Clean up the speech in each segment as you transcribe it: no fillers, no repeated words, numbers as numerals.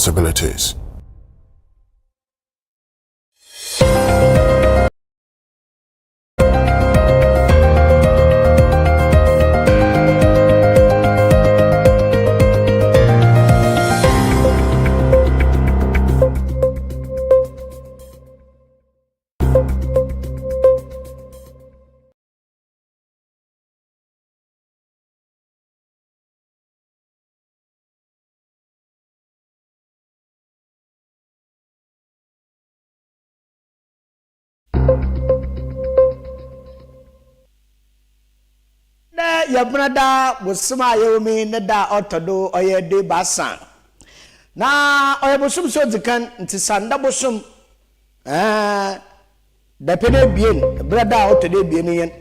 possibilities. Ndɛ yɛ Benada bosoom a yɛwɔ mu yi ne da a ɔtɔ do ɔyɛ duebiasa. Na ɔyɛ bosoom so odzi kan ntsi Sanda bosoom ɛɛn dapɛn ebien, Benada a ɔtɔ do ebien nye n'.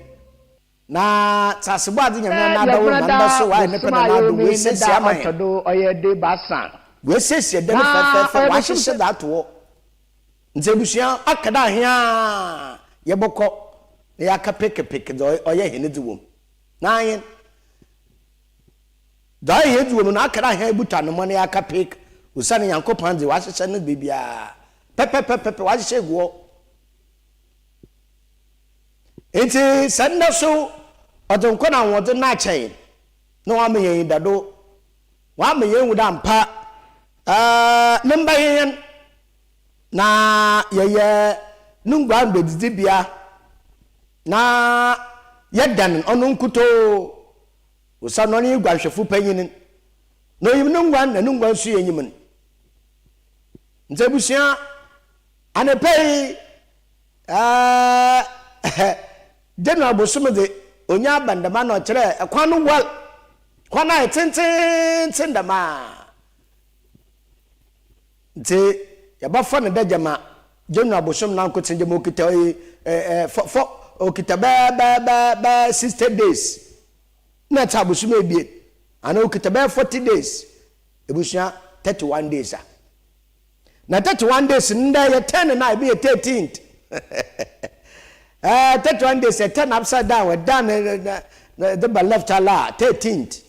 Na tseasebɔadze Nyame Ndɛ yɛ anaa dawurma Benada ndɛ so ɔayɛ ne pɛ bosoom na a yɛwɔ n'adom mu yi ne oesiesie da a ama ɔtɔ hɛn. do ɔyɛ duebiasa. Oesiesie dan Na no fɛfɛɛfɛ, ɔyɛ bosoom ɔahyehyɛ so. dze ato hɔ. Ntsi ebusua, aka dɛ ahɛn ara yɛbɔkɔ na yɛakɛpekepeke dza ɔyɛ hɛn dze wɔ mu. Naayen, dza ɔyɛ hɛn dze wɔ mu no, aka dɛ ahɛn ebutu anamɔn na yɛakɛpek, osiandɛ Nyankopɔn dze ɔahyehyɛ no beebiara pɛpɛpɛpɛpɛ, ɔahyehyɛ egu hɔ. Ntsi sɛ ndɛ so ɔdze nkwa na ahoɔdzen no akyɛ hɛn na ɔama hɛn enyidado, ɔama yeehu dɛ ampa ne mba nye hɛn na yɛyɛ no nguan bedzidzibea na yɛdan ɔno nkutoo osiandɛ ɔno nye guanhwɛfo panyin na onyim no nguan na no nguan so yenyim no. Ntsi ebusua, anapa yi Ɛɛɛhɛ, January bosoom dze, onnya aban dɛm a nna ɔkyerɛ kwan no war, kwan no ayɛ tsentsenntsen dɛm a. Ntsi yɛbɔfa no dɛ gyama January bosoom nankotsee gyama okitsa oye ɛɛ fɔ fɔ okitsa bɛyɛ bɛyɛ bɛyɛ bɛyɛ 60 days nna ɛtse abosoom ebien anaa okitsa bɛyɛ 40 days, ebusua 31 days a. Na 31 days no ndɛ yɛ turn no a ebi yɛ 13th eh 31 days yɛ turn upside down ɛdan ne de ba left ala 13th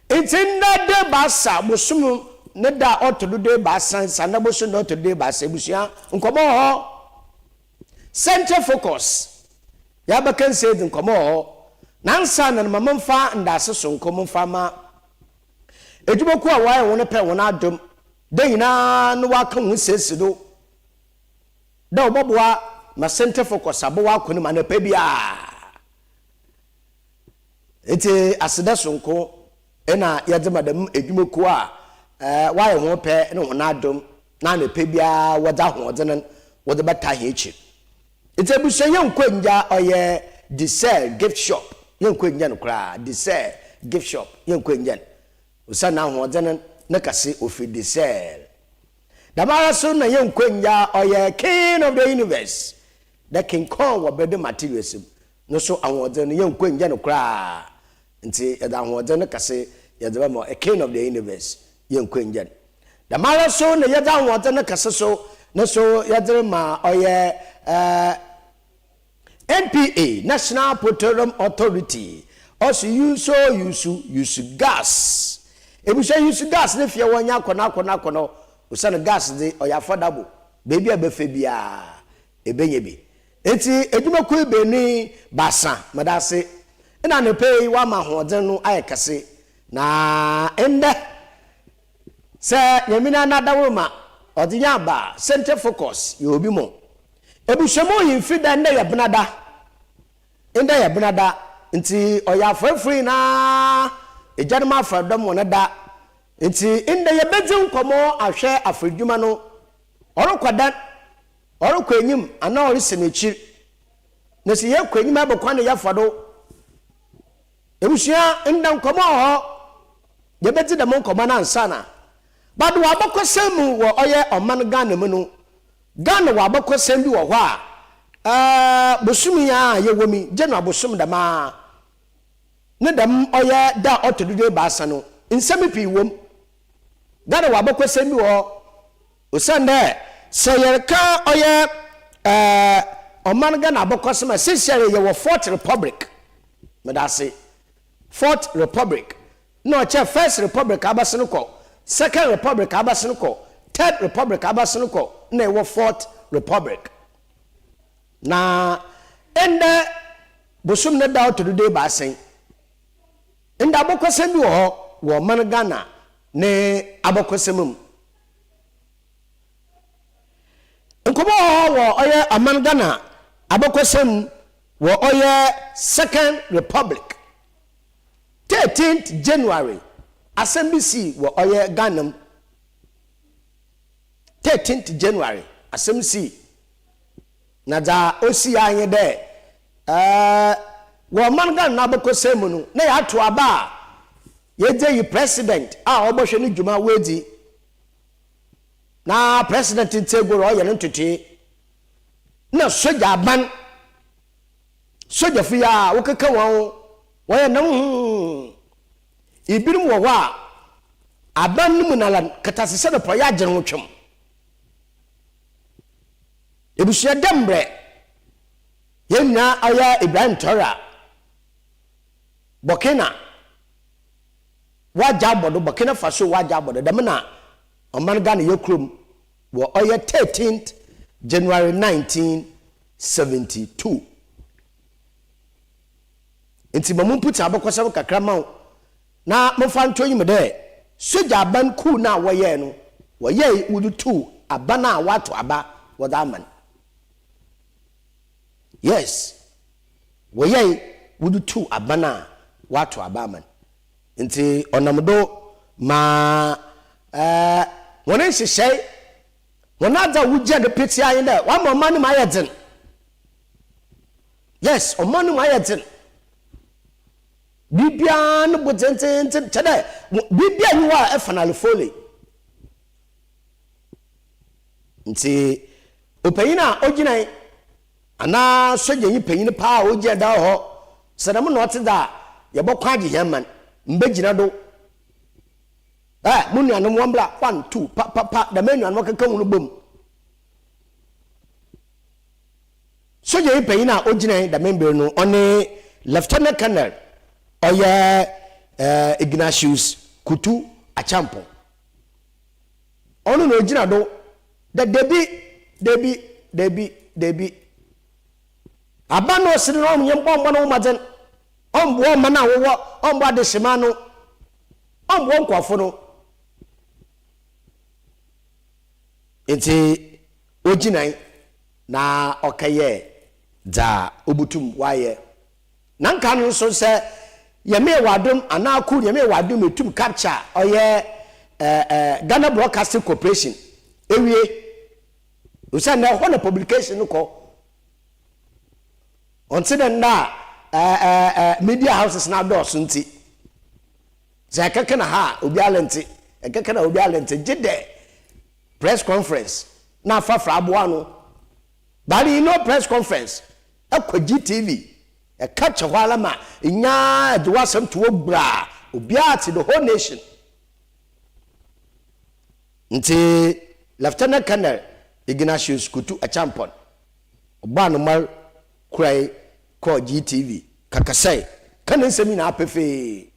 nti ndɛ de baasa bosom ne da a ɔtɔ do de baasa nsa na bosom da ɔtɔ do de baasa ebusua nkɔmɔ wɔ hɔ central focus yɛabɛka nsa edzi nkɔmɔ wɔ hɔ nansa na no ma momfa ndaase sonko momfa ma Edwumakuw a wɔayɛ hɔn pɛ hɔn adom da nyina no wɔakã hɔn siesie do dɛ wɔbɔboa ma Centre for Kɔsabɔ wɔakɔ no mu anapa biara. Ntsi aseda soronko na yɛdze ma dɛm edwumakuw a wɔayɛ hɔn pɛ na hɔn adom na anapa biara wɔdze ahoɔdzen no wɔdze bɛtaa hɛn ekyir. Ntsi ebusua yɛnnkɔ nngya ɔyɛ Desire gift shop yɛnnkɔ nngya no koraa Desire gift shop yɛnnkɔ nngya no osian n'ahoɔdzen no ne kɛse ofir Desire. Dɛmara so na yɛnnkɔ nngya ɔyɛ King of the universe the King Kong wɔ building materials mu no so ahoɔdzen no yɛnnkɔ nngya no koraa ntsi yɛdze ahoɔdzen no kɛse yɛdze bɛma ɔyɛ King of the universe yɛnnkɔ nngya no. Dɛmara so na yɛdze ahoɔdzen no kɛse so no so yɛdze rema ɔyɛ NPA, National Petroleum Authority, ɔse use o use, use gas. Ebusua use gas ne fie wɔnyɛ akɔnɔ akɔnɔ akɔnɔ osian gas dze ɔyɛ affordable, beebi a ebɛfa biara ebenya bi. Ntsi edwumakuw ebien yi baasa meda ase na anapa yi wɔama ahoɔdzen no ayɛ kɛse na ndɛ Sɛ Nyame n'anadaworo ma ɔdze hɛn aba a, centre focus yɛ obi mo. Ebusua mu oyi mfir dɛ ndɛ yɛ Benada, ndɛ yɛ Benada, ntsi ɔyɛ afɔrfo nyina egyanom afɔrdɔm hɔn da. Ntsi ndɛ yebedzi nkɔmbɔ ahwɛ afɔrdwuma no, ɔrokɔ dɛn, ɔrokɔ enyim anaa orisan ekyir, na sɛ yɛkɔ enyim a ebɛn kwan na yɛfa do. Ebusua, ndɛ nkɔmbɔ wɔ hɔ. Yɛbɛdzi dɛm nkɔmbɔ no ansaana but wɔ abakɔsɛm mu wɔ ɔyɛ ɔman Ghana mu no, Ghana wɔ abakɔsɛm bi wɔ hɔ a ɛɛ bosoom yi ara a yɛwɔ mu yi, January bosoom dɛm ara ne dɛm ɔyɛ da a ɔtɔ do duebiasa no, nsɛm pii wɔ mu. Ghana wɔ abakɔsɛm bi wɔ hɔ osiandɛ sɛ yɛreka ɔyɛ ɛɛ ɔman Ghana abakɔsɛm a, seseiara yɛwɔ Fourth Republic. Meda ase. Fourth Republic na ɔkyɛ First Republic abɛsen kɔ. Second Republic abasen kɔ, Third Republic abasen kɔ, nna ewɔ Fourth Republic. Na ndɛ bosoom ne da a ɔtɔ do duebiasa yi, ndɛ abɔkɔsɛm bi wɔ hɔ wɔ ɔman Ghana ne abɔkɔsɛm mu. Nkɔmbɔ wɔ hɔ wɔ ɔyɛ ɔman Ghana abakɔsɛm mu wɔ ɔyɛ Second Republic. Thirteenth January asɛm bi sii wɔ ɔyɛ Ghana mu. Thirteenth January asɛm sii. Na dza osii ara nye dɛ ɛɛ wɔ ɔman Ghana n'abakɔsɛm mu no na yɛato aba a yɛdze eyi president a ɔbɔhwɛ no dwuma oedzi. Na President Ntsegor ɔyɛ no ntotoe na sogya aban, sogyafo yi a wokeka hɔn ho, wɔyɛ nam ho. Binom wɔ hɔ a, aban no mu nala kɛtɛasehyɛ no pɔyɛ agyen ho twem. Ebusua dɛ mbrɛ hɛn nua ɔyɛ Ibrahim Traore, Burkina, wɔagya abɔ do, Burkina Faso wɔagya abɔ do, dɛm na ɔman Ghana yɛ kurom wɔ ɔyɛ thirteenth January 1972. Ntsi ma mumputsi abakɔsɛm kakra mma wo na momfa nto enyim dɛ sogya aban kuw no a wɔyɛe no, wɔyɛe wɔdze tuu aban a wɔato aba wɔdze ama no. Yes, wɔyɛe wɔdze tuu aban a wɔato aba ama no. Ntsi ɔnam do maa hɔn nhyehyɛɛ, hɔn adze a wogyina do petsee ara nye dɛ wɔama ɔman no mu ayɛ dzen. Yes, ɔman no mu ayɛ dzen. Biribiara no bo dzendzenndzen, kyerɛ dɛ biribiara nnyi hɔ a ɛfa no alefole. Ntsi ɔpanyin a ogyinae Anaa sogyanyi panyin paa a ogyina dan hɔ, sɛ dɛm na ɔtse dze a, yɛbɔkɔ agye hɛn man. Mbegyina do. Ɛ, mo nuanom wɔmbra, one, two, pa, pa, pa, dɛm enuanom ɔkeka ho no bɔ mu. Sogyanyi panyin a ogyinae dɛm mber no, ɔne Lieutenant Colonel ɔyɛ eh, Ignatius Kutu Acheampong. Ɔno na ogyina do Dɛ dabi, dabi, dabi, dabi. Aban no ɔse no ɔnnyɛ ɔmmbɔ no ho mbɔdzen, ɔmmboa ɔman a wɔwɔ, ɔmmboa adehyeman no, ɔmmboa nkorɔfo no. Ntsi ogyinae na ɔkɛyɛɛ dza obotum ɔayɛ. Na nka no so sɛ Nyame yɛ w'adom anaa cool Nyame yɛ w'adom etum capture ɔyɛ Ghana Broadcasting Corporation ewie osiandɛ ɛhɔ na publication no kɔ ɔnntse dɛ ndɛ a media houses no adɔɔso ntsi sɛ ɛkɛkɛ na ha a obiara nntse ɛkɛkɛ na obiara nntse gye dɛ press conference na afafra aboa ano but you know press conference Kɔ GTV, ɛka kyɛ hɔ ara ma nyaa de w'asɛm to hɔ guraa, obiara te the whole nation. Nti Lieutenant Colonel Ignatius Kutu Acheampong, ɔbɔ anomar kurae kɔɔ GTV kakasɛe, ka ne nsɛm nyinaa pefee.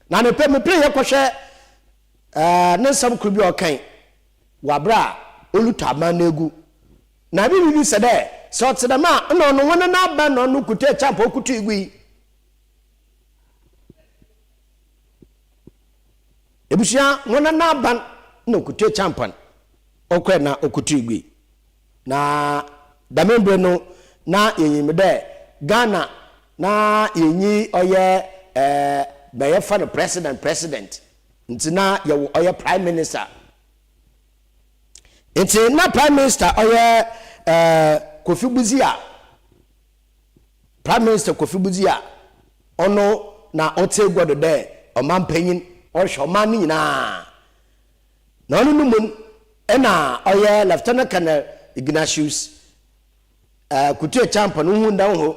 Na mepɛ mepere yɛ kɔhwɛ eh, ne nsɛm koro bi a ɔkae wɔ aber a olutɔ aban no egu. Na bi bibisa dɛ, Sɛ ɔtse dɛm a, nna ɔno woana n'aban na ɔno kutoo kyampɔn okutui gui? Ebusua, woana n'aban na okutoo kyampɔn ɔkɔe na okutui gui? Na dɛm mber no na yenyim dɛ Ghana na yennyi ɔyɛ eh, ma yɛfa no president president, ntsi na yɛwɔ ɔyɛ prime minister. Ntsi na Prime Minister ɔyɛ eh, Kofi Budzia, Prime Minister Kofi Budzia, ɔno na ɔtse egua do dɛ ɔmampanyin, ɔhwɛ ɔman no nyina. Na ɔno no mu no nna ɔyɛ Lieutenant Colonel Ignatius eh, Kutu Acheampong ohun dɛ oho,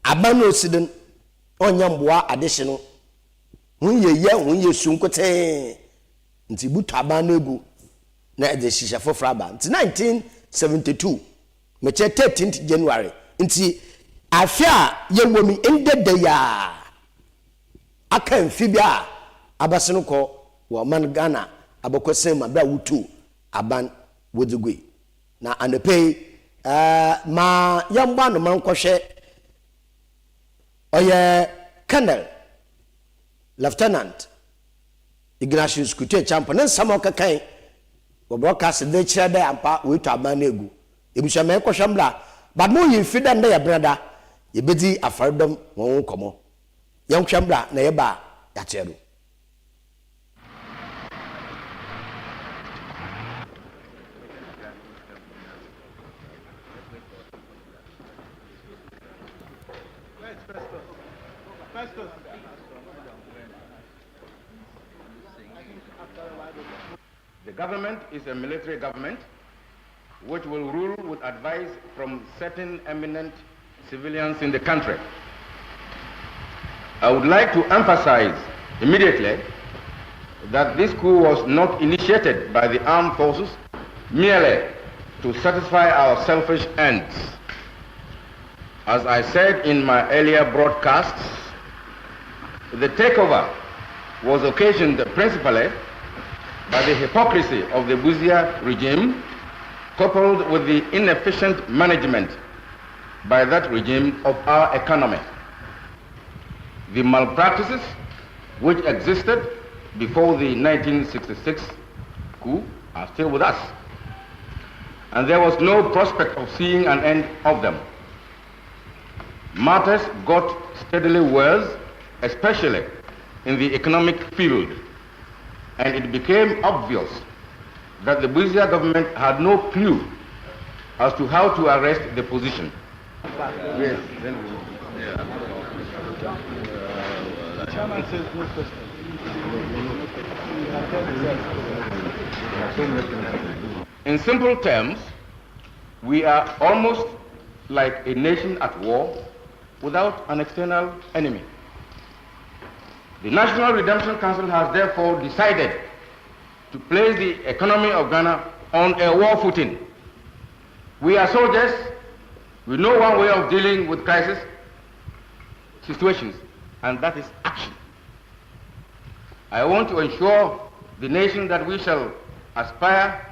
aban no osi do no, ɔnnyɛ mboa adehye no, hɔn yieyɛ, hɔn yie su nkotsee. Ntsi ibutu aban no egu na edze hyehyɛ fofor aba. Ntsi 1972, mekyerɛ thirteenth January, ntsi afe a yɛwɔ mu yi, ndɛ da yi ara, aka mfe bi a abasen kɔ wɔ ɔman Ghana. abakɔsɛm mu aber a wotuu aban wɔdze gui. Na anɔpa yi, ma yɛmbɔ anoma nkɔhwɛ ɔyɛ Colonel, Lieutenant, Ignatius Kutu Acheampong ne nsɛm a ɔkɛkãe wɔ broadcast dze kyerɛ dɛ ampa woetu aban no egu. Ebusua ma yɛnkɔhwɛ mbra, but mo yi mfi dɛ ndɛ yɛ Benada, yebedzi afɔrdɔm hɔn ho nkɔmbɔ. Yɛnhwɛ mbra na yɛba a yɛatseɛ do. The government is a military government which will rule with advice from certain eminent civilians in the country. I would like to emphasize immediately that this coup was not initiated by the armed forces merely to satisfy our selfish ends. As I said in my earlier broadcasts, the takeover was occasioned principally by the hypocrisy of the Busia regime, coupled with the inefficient management by that regime of our economy. The malpractices which existed before the 1966 coup are still with us, and there was no prospect of seeing an end of them. Matters got steadily worse, especially in the economic field, and it became obvious that the Busia government had no clue as to how to arrest the position. Yes. Chairman says no question. In simple terms, we are almost like a nation at war without an external enemy. The National Redemption Council has therefore decided to place the economy of Ghana on a war footing. We are soldiers. We know one way of dealing with crisis situations, and that is action. I want to ensure the nation that we shall aspire,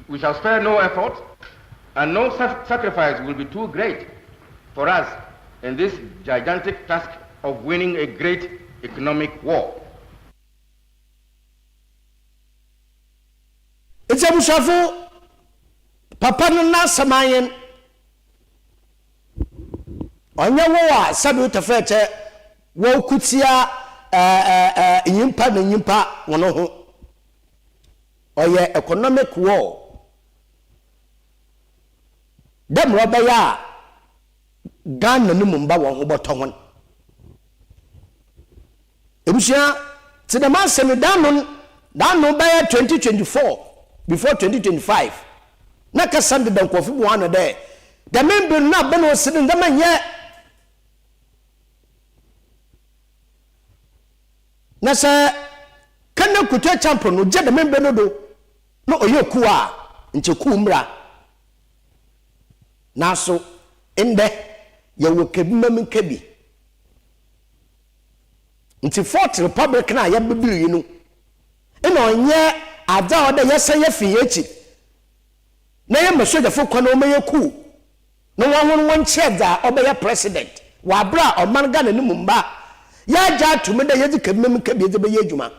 we shall spare no effort, and no sacrifice will be too great for us in this gigantic task of winning a great economic war. Ntsi ebusuafo, papa no n'asɛm anyen. Ɔnnyɛ wo a sɛbe wo tɛfrɛkyɛ wɔko tsia nyimpa na nyimpa hɔn ho. Ɔyɛ economic war. Dɛ mbrɛ ɔbɛyɛ a Ghana no mu mba hɔn ho bɔtɔ hɔn. Ebusua, tse dɛm asɛm yi da ano da ano bɛyɛ 2024 before 2025 na kasa no deda nkorɔfo bi hɔn ano dɛ dɛm mber no na aber na ɔsi no ndzɛmba nnyɛ na sɛ Kenneth Kutu Acheampong no gye dɛm mber no do na ɔyɛ kuw a nkyɛ kuw mbra. Naaso ndɛ yɛwɔ kebimam-nkebi. Ntsi Fourth Republic no a yɛbebuild yi no, nna ɔnnyɛ adze a ɔwɔ dɛ yɛsan yɛfi hɛn ekyir na yɛma sogyafo kwan na wɔmbɛyɛ coup na hɔnho no wɔnkyerɛ dza ɔbɛyɛ president wɔ aber a ɔman Ghana no mu mba yɛagye ato mu dɛ yɛdze kebimam-nkebi dze bɛyɛ edwuma.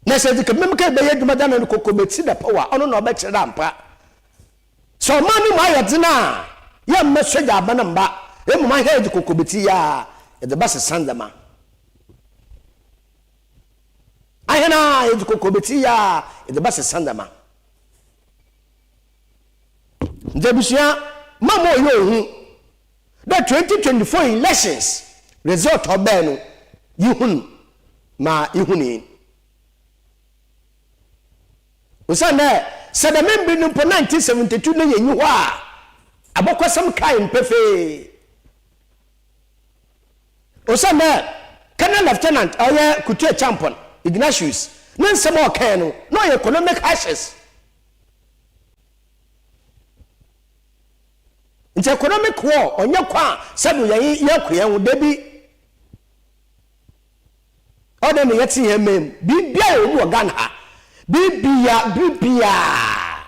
Na sɛ edze kebemem bɛyɛ edwuma dze ana no kɔkɔbetsi da pɔw a, ɔno na ɔbɛkyerɛ dɛ ampa sɛ ɔman no mu ayɛ dzen a, yɛmma sogya aban mmba, mbom ahɛn edze kɔkɔbetsi yi ara yɛdze bɛsesa ndzɛmba. Ahɛn a yɛdze kɔkɔbetsi yi ara yɛdze bɛsesa ndzɛmba. Ntsi ebusua, mma ma ɔyɛ ohu dɛ 2024 elections result a ɔbae no, yehun ma ihunii. Osiandɛ sɛ dɛm mber no mpo 1972 na yennyi hɔ a, abɔkɔsɛm kae no pefee. Osiandɛ Colonel Lieutenant a ɔyɛ Kutu Acheampong Ignatius ne nsɛm a ɔkae no, na ɔyɛ economic hardships. Ntsi economic war ɔnnyɛ kõ a sɛdo yɛnye yɛko hɛnho, dabi. Ɔwɔ dɛ na yɛtse hɛn man mu. Biribiara wɔ mu wɔ Ghana ha. Biribia, biribiara.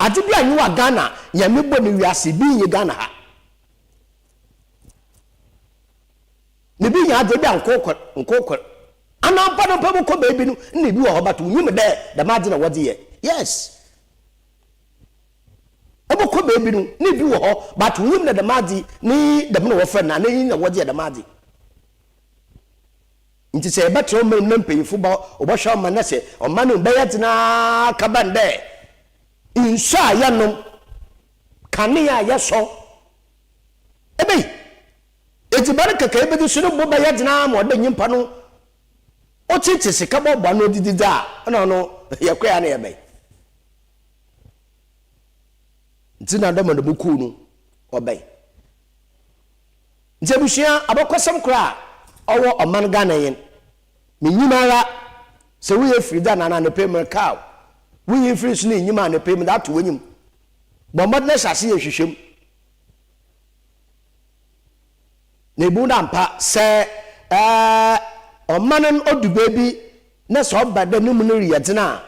Adze biara nnyi hɔ a Ghana, Nyame bɔ no wiase, bi nnyi Ghana ha. Na bi nya adze bi a nkorkor, nkorkor. Ana mpo no mpo ebɔkɔ beebi no nna bi wɔ hɔ but wonnyim dɛ dɛm adze na wɔdze yɛ. Yes. Ebɔkɔ beebi no nna bi wɔ hɔ but wonnyim dɛ dɛm adze ne dɛm na wɔfrɛ no anaa iyi na wɔdze yɛ dɛm adze. Ntsi sɛ yɛbɛtsena ɔman mu na mpanyimfo ba wɔbɔhwɛ ɔman na sɛ ɔman no mu bɛyɛ dzen ara kɛba no dɛ nsu a yɛnom, kanea a yɛsɔ, ebei Edziban kɛkɛ a ebedzi so no bo bɛyɛ dzen ara ma ɔdɛ nyimpa no otsetse sika bɔbɔ ano edzidzi dze a, nna ɔno yɛkɔe a na yɛbɛn. Ntsi na dɛm na mo kuw no ɔbɛn. Ntsi ebusua, abakɔsɛm kor a ɔwɔ ɔman Ghana nye n', minyim ara sɛ woyɛ efir dze anaa anapa yi merekaw wo nyi mfir so na inyim a anapa yi medze ato w'enyim. Bɔ mbɔdzen na hyɛ ase yɛ nhwehwɛmu. Na ebu no ampa sɛ ɔman no odu beebi na sɛ ɔba dɛ no mu no reyɛ dzen a,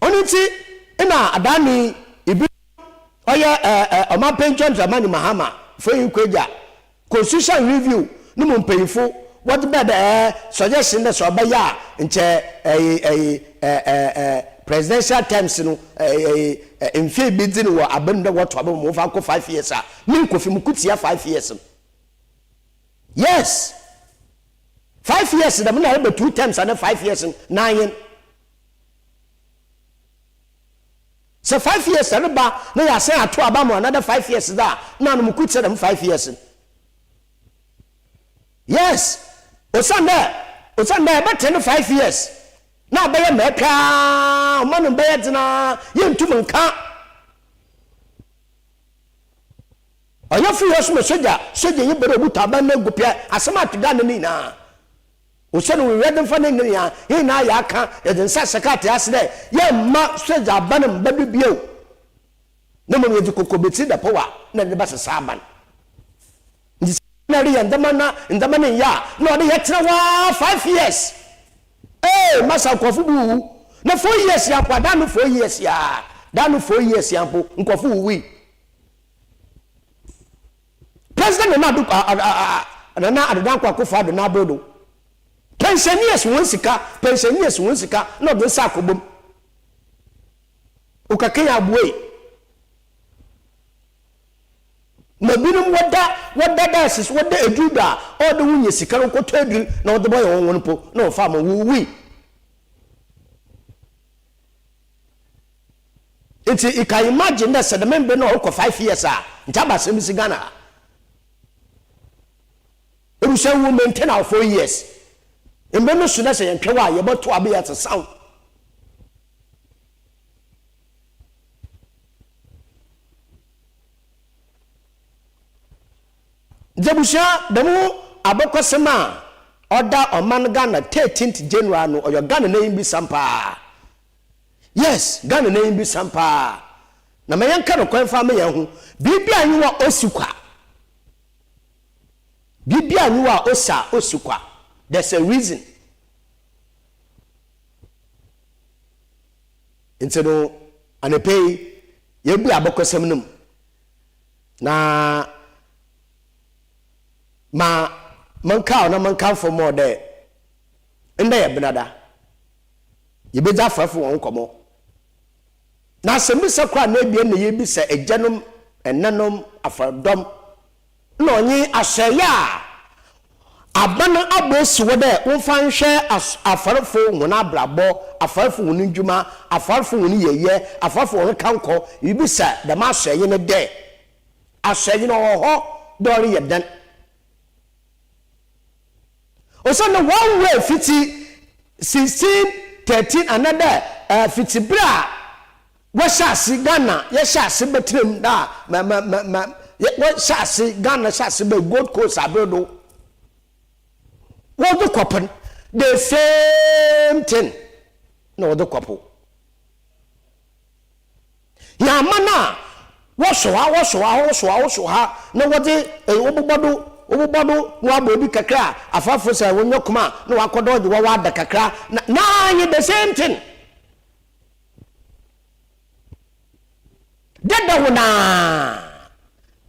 ɔno ntsi na adaane bi ɔyɛ Ɔmanpanyin John Dramani Mahama, Foyin Kwagya, Constitution Review no mu mpanyimfo wɔdze bae dɛ ɛɛ suggestion dɛ sɛ ɔbɛyɛ a nkyɛ ɛɛ ɛɛ ɛɛ ɛɛ presidential terms no ɛɛ ɛɛ mfe ebedzi no wɔ aba mu dɛ wɔto aba mu ma wɔmfa nkɔ five years a, me Kofi moko tsia five years no. Yes! Five years dɛm na ereba two terms anaa five years no, naayen. Sɛ five years reba na yɛasan ato aba ma another five years dze a, nna ano muku tse dɛm five years no. Yes, osiandɛ osiandɛ ebɛtse no five years na abɛyɛ ma ɛpɛ ara, ɔman no bɛyɛ dzen ara, yenntum nnka. Ɔyɛfo yi ɔsoma sogya, sogyanyi ber a obutu aban no egu pɛ, asɛm a ato Ghana no nyina. Osian wiadze mfa ne nyina, hɛn nyina yɛakã, yɛdze nsa ahyɛ krataa ase dɛ yɛremma sogya aban mmba do bio, na mbom yɛdze kokobetsi da power na yɛdze bɛsesa aban. Ntsi sɛ nna ereyɛ ndzɛmba na ndzɛmba no nnyɛ a, nna ɔwɔ dɛ yɛtsena hɔ ara five years. Ee, masa nkorɔfo bo wuwu. Na four years yi ara mpo a, da ano four years yi ara, da ano four years yi ara mpo, nkorɔfo wuwui. President Nana Addo Nana Addo Dankwa Akufo-Addo n'aber do, pensioners hɔn sika, pensioners hɔn sika na ɔdze nsa akɔbɔ mu. Okakɛn aboe. Ma binom wɔda wɔda dialysis wɔda edur do a ɔwɔ dɛ wonya sika no wɔkɔtɔ edur na wɔdze bɔyɛ hɔn ho no mpo na wɔfa ama wowuwui. Ntsi you can imagine dɛ sɛ dɛm mber no ɔrokɔ five years a, nkyɛ aba asɛm bi si Ghana ha. Ebusua we will maintain our four years. Mber no so na sɛ yɛnntwɛw a, yɛbɔtow aber yɛatsesaw. Ntsi ebusua dɛm abakɔsɛm a ɔda ɔman Ghana thirteenth January no ɔyɛ Ghana n'enyimbisam paa. Yes, Ghana n'enyi bisa paa. Na ma yɛnka nokwar mfa mma hɛnho, biribi a nye hɔ a osi kwa. Biribi a nye hɔ a osi a osi kwa. There's a reason. Ntsi no, anapa yi, yebue abakɔsɛm no mu na ma menkaa na menkamfo mma wo dɛ ndɛ yɛ Benada. Yebedzi afoafo hɔn nkɔmbɔ. Na asɛmbisa kor anaa ebien na yebisa egyanom, enãnom, afɔrdɔm, nna ɔnye ahyɛyɛ a aban abɔ esi hɔ dɛ wɔmfa nhwɛ afarfo hɔn abrabɔ, afarfo hɔn ndwuma, afarfo hɔn yieyɛ, afarfo hɔn kankɔ. Yebisa dɛm ahyɛyɛ no dɛ, ahyɛyɛ no ɔwɔ hɔ dɛ ɔreyɛ dɛn? Osiandɛ wɔnnwɛɛ fitsi 1613 anaadɛ fitsi ber a wɔhyɛɛ ase Ghana yɛhyɛɛ ase bɛtsena mu dɛ ma ma ma ma wɔhyɛɛ ase Ghana hyɛɛ ase bɛɛ Gold Coast aber do wɔdze kɔpo no the same thing na wɔdze kɔpo. Hɛn aman a. Wɔsɔ ha, wɔsɔ ha, wɔsɔ ha, wɔsɔ ha, na wɔdze wobobɔ do, wobobɔ do na wɔabɔ obi kakra a, afafo sɛ wɔnyɛ kuma a, na wɔakɔ dɛ wɔdze wɔwɔ ada kakra, na na the same thing. Dada ho naa.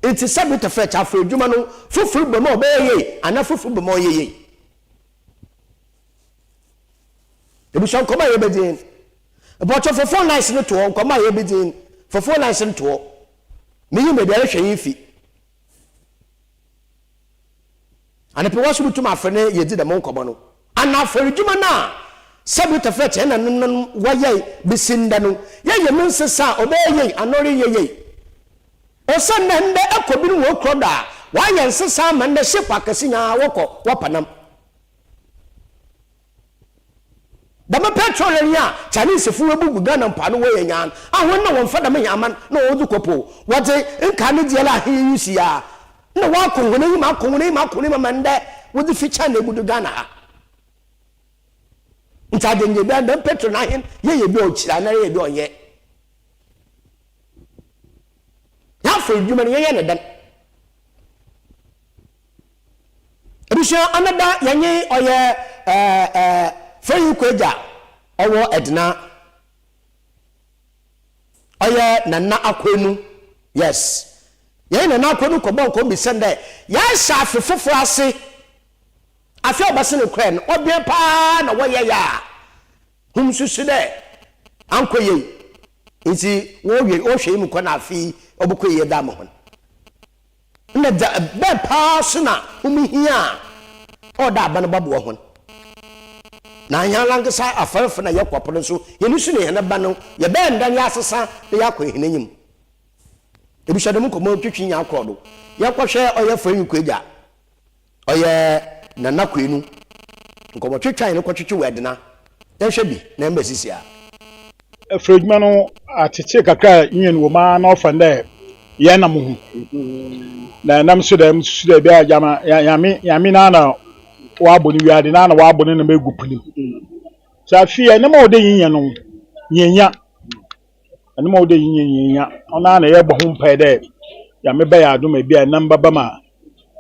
Ntsi sɛ bi tɛfrɛ kyɛ afɔ edwuma no fofor ba mu a ɔbɛyɛ yie anaa fofor ba mu a ɔnnyɛ yie. Ebusua nkɔmbɔ a yɛbɛdzi nye no. Mpɔkyɛw fa phone lines no to hɔ, nkɔmbɔ a yɛbɛdzi nye no, fa phone lines no to hɔ. Minyim beebi a erehwɛ hɛn fi. Anapa wa so botum afrɛ na yedzi dɛm nkɔmbɔ no. Ana afɔrdwuma no a sɛbi tɛfrɛt hɛn nananom wɔyɛe besi ndɛ no, yɛyɛ mu nsesa a ɔbɛyɛ yie anaa ɔrennyɛ yie? Osiandɛ ndɛ ekɔ binom hɔn kurow do a, wɔayɛ nsesa ama ndɛ ship akɛse nyinaa wɔkɔ wɔpa nam. Dɛm petrol yi a Chinesefo woebu gu Ghana mpoano wɔyɛ nyaa no, a hɔn na wɔmmfa dɛm hɛn aman na wɔdze kɔ po, wɔdze nkaa ne dziel a hɛn use yi a, nna wɔakɔ hɔn enyim akɔ hɔn enyim akɔ hɔn enyim ama ndɛ wɔdze fi China ebu do Ghana ha. Ntsi adze biara dɛm petrol no ahen yɛyɛ bi a ɔkyir anaa yɛyɛ bi a ɔnnyɛ. Hɛn afɔrdwuma no yɛyɛ no dɛn? Ebusua anada yɛnye ɔyɛ ɛɛ Fɛyi Kwagya ɔwɔ Ɛdena ɔyɛ Nana Akwenu yes yɛnye Nana Akwenu kɔbɔ nkɔm bisa no dɛ yɛahyɛ afe fofor ase afe a ɔbɛsen kɔɛ no ɔbɛn paa na wɔyɛe a hom susu dɛ annkɔ yie ntsi wɔhwɛ wɔhwɛ yi mu kɔ na afe yi ɔbɔkɔ yie dze ama hɔn. Nna dza bɛn paa so na hom hia a ɔwɔ dɛ aban bɔboa hɔn? Na hɛnankasa afarfo na yɛkɔ po no so, hɛn su na hɛn ban no, yɛbɛyɛ dɛn yɛasesa na yɛakɔ hɛn enyim? Ebusua dɛm nkɔmbɔ yi twetwe nyia kɔ do. Yɛnkɔhwɛ ɔyɛ Fɔenyi-Kwegya, ɔyɛ Nana Kwenu nkɔmbɔtwetwe a hɛn kɔtwetwe wɔ Edena. Yɛnhwɛ bi na yɛmba sisi a. Efir edwuma no atsetsee kakra a nnyɛ no wɔ mu ara na ɔfa no dɛ yɛnam ho. Na nam so dɛ mususu dɛ bi a gyama Nyame Nyame noara na ɔabɔ no wiadze, noara na ɔabɔ ne nam egu po no mu. Ntsi afei nam a ɔwɔ dɛ yenya no yennya. Nam a ɔwɔ dɛ yenya yennya. Ɔno ara na yɛbɔ ho mpae dɛ Nyame bɛyɛ adom a bi a nam bɛba ma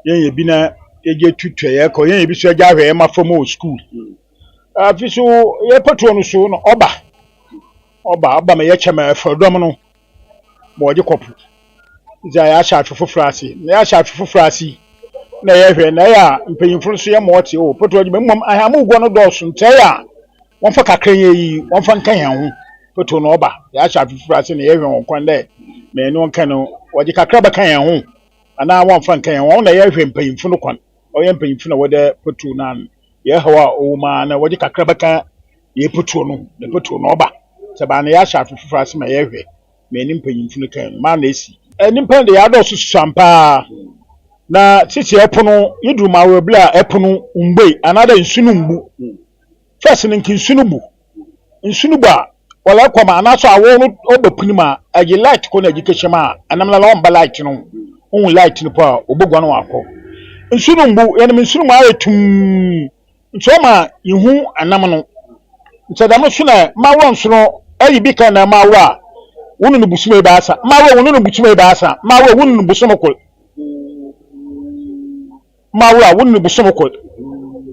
yenya bi na yɛdze etutua hɛn kaw, yenya bi so yɛdze ahwɛ hɛn mbofra wɔ skuul. Afei so yɛ petrol no so no ɔba ɔba ɔba ma yɛkyɛ ma ɛfɛ dɔm no ma wɔde kɔ po dza yɛahyɛ afe foforɔ ase na yɛahyɛ afe foforɔ ase yi na yɛhwɛ na ɛyɛ a mpanyinfo no so yɛ ma wɔte o petrol adwuma mmom ahamuguo no dɔɔso nti ɛyɛ a wɔmfa kakra yɛ yi wɔmfa nka yɛn ho petrol no ɔba yɛahyɛ afe foforɔ ase na yɛhwɛ wɔn kwan dɛ ma ɛne wɔn ka no wɔde kakra bɛka yɛn ho anaa wɔmfa nka yɛn ho wɔn na yɛhwɛ mpanyinfo no kwan ɔyɛ mpanyinfo na wɔde petrol no ano yɛ haw a ɔwɔ mu ara na wɔde kakra bɛka yɛ petrol no na petrol no ɔba sɛ baa na yɛahyɛ afe foforɔ ase ma yɛhwɛ ma ɛne mpanyinfo no kan no maa na esi. Nnipa no de yɛadɔɔso susuam paa na sisi ɛpo no yɛduru ma awɔbere a ɛpo no mbue anaadɛ nsu no mbu first no nka nsu no bu nsu no bu a wɔlɛ kɔ ma anaasɛ awɔ no ɔba pini mu a ɛgye light kɔ na ɛgye kɛhyɛ mu a ɛnam na ɔmba light no ohun light no po a ɔbɛguan wakɔ nsu no mbu yɛnam nsu no mu ayɛ tumm nti ɔma yehu ɛnam no nti ɛdam so na mmaworɔ nso no ɛyi bi kan na mmaworɔ a wonu no bosom ebaasa mmaworɔ wonu no bosom ebaasa mmaworɔ wonu no bosom kor ma wo a wo ne bosom kor.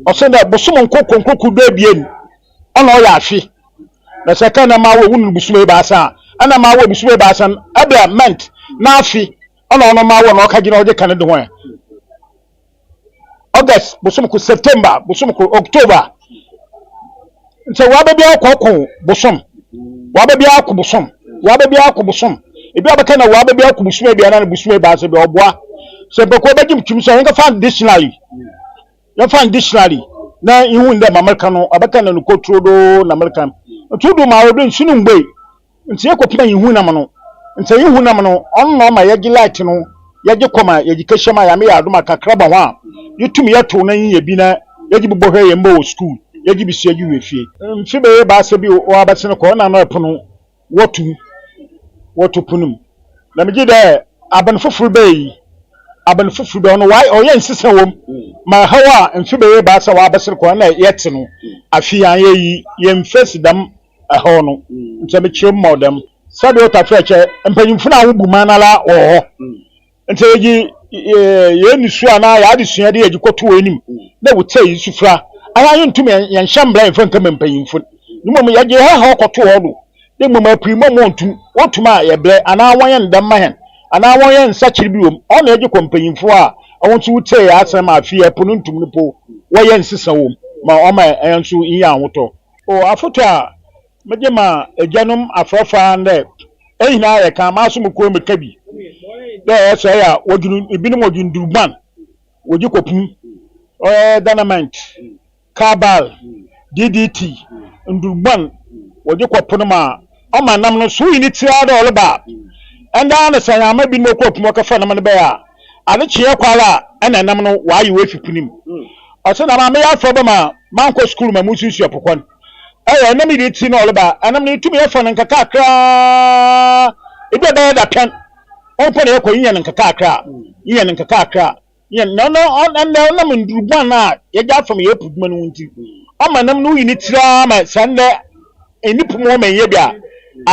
Ɔsɛ dɛ bosom nkorkor nkorkor duebien ɔna ɔyɛ afe. Na sɛ ɛka na ma wo a wo ne bosom ebiasa a, ɛna ma wo bosom ebiasa no ɛbɛ month na afe ɔna ɔno ma wo na ɔka gyina ɔgye ka ne de ho ɛ. August bosom kor, September bosom kor, October Nti waba bi akɔ ko bosom. Waba bi akɔ bosom. Waba bi akɔ bosom. Ebi abɛka na waba bi akɔ bosom ebi ana bosom ebaasa bi ɔboa. Sɛ mpɛkɔ bɛgye mtum sɛ yɛnka fa dictionary. Yɛmfa dictionary na ihu ndɛ ma mereka no abɛka na no koturo do na mereka. Nti do ma ɔdo nsu no mgbei. Ntsi yɛkɔpem a yehu nam no, ntsi yehu nam no, ɔno na ɔma yɛgye light no, yɛgye kɔ ma yɛgye kɛhyɛ mu a Nyame yɛ adom a kakra ba ho a, yetum yɛtow na yenya bi na yɛgye bi bɔhwɛ hɛn mba wɔ skuul, yɛgye bi so yɛgye hwɛ fie. Mfe bɛyɛ ebiasa bi ɔabɛsen kɔ, nna no pon wɔto mu, wɔto pon mu. Na megye dɛ aban fofor bɛyɛ yi, aban fofor bi, ɔno ɔayɛ ɔyɛ nsesa wɔ mu ma haw a mfe bɛyɛ ebiasa ɔabɛsen kɔ nna yɛtse no, afe yi annyɛ yi, yɛmmfesi dɛm ɛhɔ no nkyɛ mekyerɛ mu ma wo dɛm. Sɛdeɛ ɔtafrɛkyɛ, mpanyimfo no a wobu man no ara wɔ hɔ. Nti yɛgye yɛn nisuo anaa yɛn adesua de yɛgye kɔto wɔn anim na wɔtie yɛn sufra. Aha yɛntum yɛnhyɛ mbra yɛmfa nkama mpanyimfo no. Mmom yɛgye yɛn haw kɔto wɔn do. Na mmom apii mu a wɔntum, wɔtum a yɛbrɛ anaa wɔnyɛ no dɛm ma hɛn anaa wɔnyɛ nsakyer bi wɔ mu. Ɔno na yɛgye kɔ mpanyimfo a wɔn nso wotsie yɛn asɛm a afei ɛpo no ntum no po wɔyɛ nsesa wɔ mu ma ɔma hɛn nso nya ahotɔ. O afotu a Medze ma egyanom afrafra ara nye dɛ, hɛn nyina yɛkã, maso mokɔ mekã bi, dɛ sɛ ɔyɛ a wɔdwen, binom wɔdwen ndurban, wɔdze kɔ pum, ɔyɛ dynamite, carbal, DDT, ndurban wɔdze kɔ po no ma ɔma nam no so oyi ne tsir ara dɛ ɔreba a, ndɛ ara na sɛ ama binom wɔkɔ po mu wɔkɛfa nam no bɛyɛ a, adze kyeɛ kɔ ara a nna nam no wɔayew efi po no mu. Ɔse na maame yɛ afraba ma mannkɔ skuul ma musuasua po kwan. Ɛyɛ ɛnam yi de ti na ɔreba ɛnam no etumi ɛfa no nkakrakra ebi a bɛyɛ dapɛn ɔnkɔ na ɛkɔ yiyɛ no nkakrakra yiyɛ no nkakrakra yiyɛ no na ɔno ɛnna ɔnam nduruban a yɛgye afam yɛ epu dwuma no ho nti ɔma nam no yi ne tiri ara ma sɛ ndɛ ɛni pum ɔma nyɛ bi a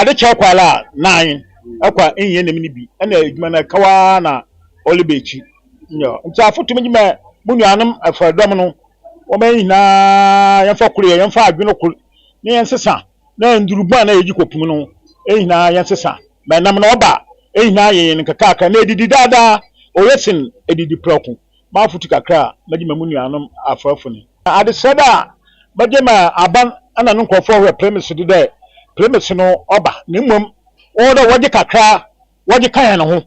ade kyɛ kɔ ara a nan ɛkɔ a nyɛ nam no bi ɛna edwuma no ɛkawa na ɔreba akyi nyɛ nti afotu mi gyima mo nuanom ɛfɛdɔm no. Wɔma yɛn nyinaa yɛmfa koro yɛ, yɛmfa adwene koro na yɛnsesa na ndurubɔn a na yɛgye kɔpum no yɛn nyinaa yɛnsesa ma ɛnam na ɔba a yɛn nyinaa yɛyɛ no nkakrankra na ɛdidi daadaa ɔyɛ sen ɛdidi prɛko. M'afotu kakra a mɛgye ma mo nuanom afɔrefo ni. Adesrɛde a mɛgye ma aban na no nkorɔfoɔ hwɛ premise do dɛ premise no ɔba na mbom ɔwɔ dɛ wɔgye kakra wɔgye ka hɛn ho,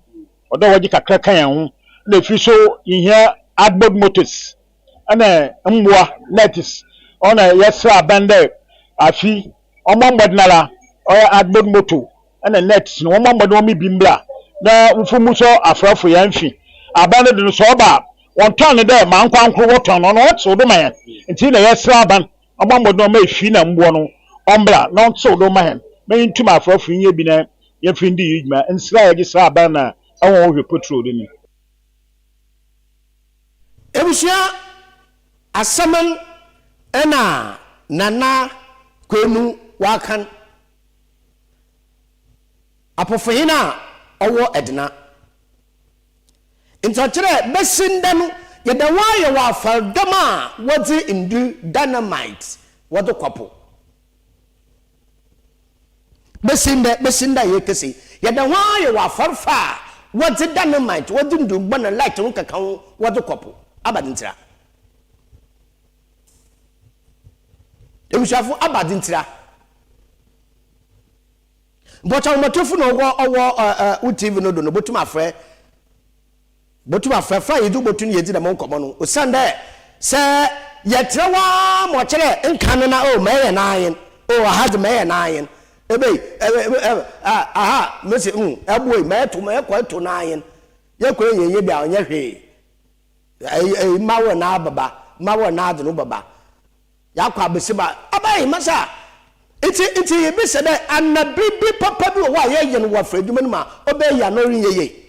ɔwɔ dɛ wɔgye kakra ka hɛn ho na efiri so yehia adbod motors na mbowa, nets, ɔno na yɛserɛ aban dɛ afe wɔmbɔ mbɔdzen ara ɔyɛ adbod moto na nets no wɔmbɔ mbɔdzen wɔmma bi mbra na mfom mu so afrɛfo hɛn fi. Aban no do no sɛ ɔba a wɔnntɔn no dɛ ma ankorankor wɔtɔn no, ɔno wɔtsew do ma hɛn ntsi na yɛserɛ aban ɔmbɔ mbɔdzen ɔmma efi na mbowa no ɔmbra na ɔntsew do mma hɛn na yentum afrɛfo nyɛ bi na yɛmfa ndi hɛn dwuma. Nsera a yɛdze serɛ aban na hɔn wɔhwɛ petrol do no. Ebusua asɛm na Nana Kwenu Wakan, Apofohen a ɔwɔ Edena. Ntsi ɔkyerɛ dɛ besi ndɛ no yɛda ho ara yɛwɔ afardɔm a wɔdze ndur, dynamite, wɔdze kɔ po. Besi ndɛ, besi ndɛ a yɛrekasa yi, yɛda ho ara yɛwɔ afɔrfa a wɔdze dynamite, wɔdze ndurbɔ na light ho keka ho wɔdze kɔ po. Abadze ntsira. Ebusuafo, abadze ntsira. Mpɔkyɛ ahomatofo na ɔwɔ ɔwɔ ɛ ɛ wo TV no do no botum afrɛ. Botum afrɛfrɛ a yɛdze botu no yedzi dɛm nkɔmbɔ no, osiandɛ sɛ yɛtsena hɔ ara ma ɔkyerɛ nkan no na oh mɛyɛ n'ayen, oh aha dze mɛyɛ n'ayen, ebei ɛ ɛ aha mese mm ɛboe mɛto mɛkɔ eto n'ayen, yɛkɔ yɛ yɛ bi a ɔnnyɛ hwee, ɛyi ɛyi mma wɔ n'ababa, mma wɔ n'adze no bɛba, yɛakɔ abesiba, abae masa. Ntsi ntsi yebisa dɛ ana biribi papa bi wɔ hɔ a yɛyɛ no wɔ afrɛdwuma no mu a ɔbɛyɛ yie anaa ɔrennyɛ yie?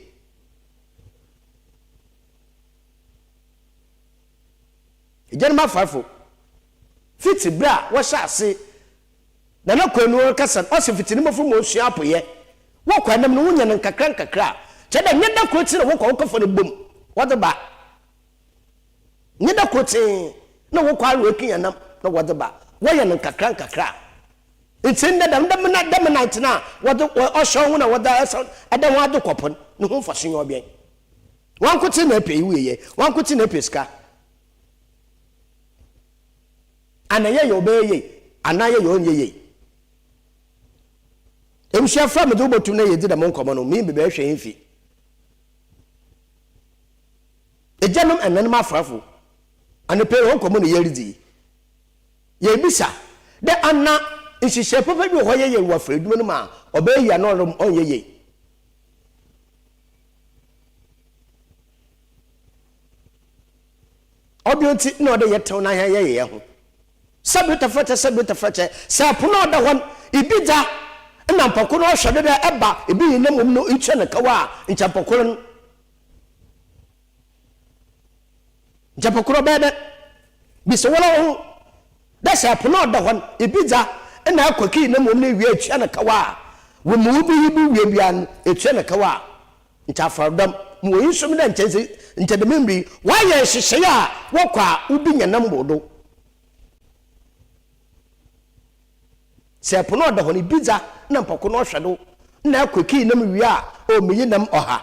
Egyanom afarfo, fitsi ber a wɔhyɛɛ ase Nana Kwenu rekasa no, ɔse fitsi no mbofra mu osua apoyɛ. Wɔkɔ anam no wonya no nkakra nkakra a, kyerɛ dɛ nnyɛ da kor tsee na wɔkɔ wɔkɔfa no bom wɔdze ba. Nnyɛ da kor tsee na wɔkɔ ara woekinya nam na wɔdze ba. Wɔyɛ no nkakra nkakra. Ntsi ndɛ dɛm dɛm na dɛm night no a wɔdze ɔhyɛ ho na wɔdze ɛsɛ ɛda ho adze kɔ po no, no ho mfaso nye ɔbɛn. Wankotsee na epɛ yi wieyɛ, wankotsee na epɛ sika. Ana yɛyɛ ɔbɛyɛ yie anaa yɛyɛ ɔnyɛ yie? Ebusuafo a medze wo bɔtum na yedzi dɛm nkɔmbɔ no, minyim beebi a ehwɛ hɛn fi. Egyanom, ɛnanom afarfo, anɔpa yi hɔn nkɔmbɔ na yeridzi yi. Yebisa dɛ ana nhyehyɛɛ papa bi wɔ hɔ a yɛyɛ wɔ afɔr edwuma no mu a ɔbɛyɛ yie anaa ɔnnyɛ yie? Ɔbea ntsi nna ɔwɔ dɛ yɛtsew na hɛn yɛyɛ hɛnho. Sɛbe tɛfrɛkyɛ, sɛbe tɛfrɛkyɛ, sɛ pon a ɔda hɔ no, ibi dza nna mpɔkor no ɔhwɛ do dɛ ɛba, ibi nye na mbom no itua no kaw a, nkyɛ mpɔkor no, nkyɛ mpɔkor ɔbɛyɛ dɛn? Bisa woara woho dɛ sɛ pon a ɔda hɔ no, ibi dza nna akɔ kii na mbom no iwie a itua no kaw a, Wo ma wo bi yi bi wie biara no, etua no kaw a, nkyɛ afɔrdɔm. Mowɔ iyi so dɛ nkyɛ dze, nkyɛ dɛm mber yi, wɔayɛ nhyehyɛɛ a wɔkɔ a wobenya nam mbordo. Sɛ po no ɔda hɔ no, bi dza nna mpɔko no ɔhwɛ do, nna ɛkɔ ekeyi nam wie a, oh meyi nam ɔha,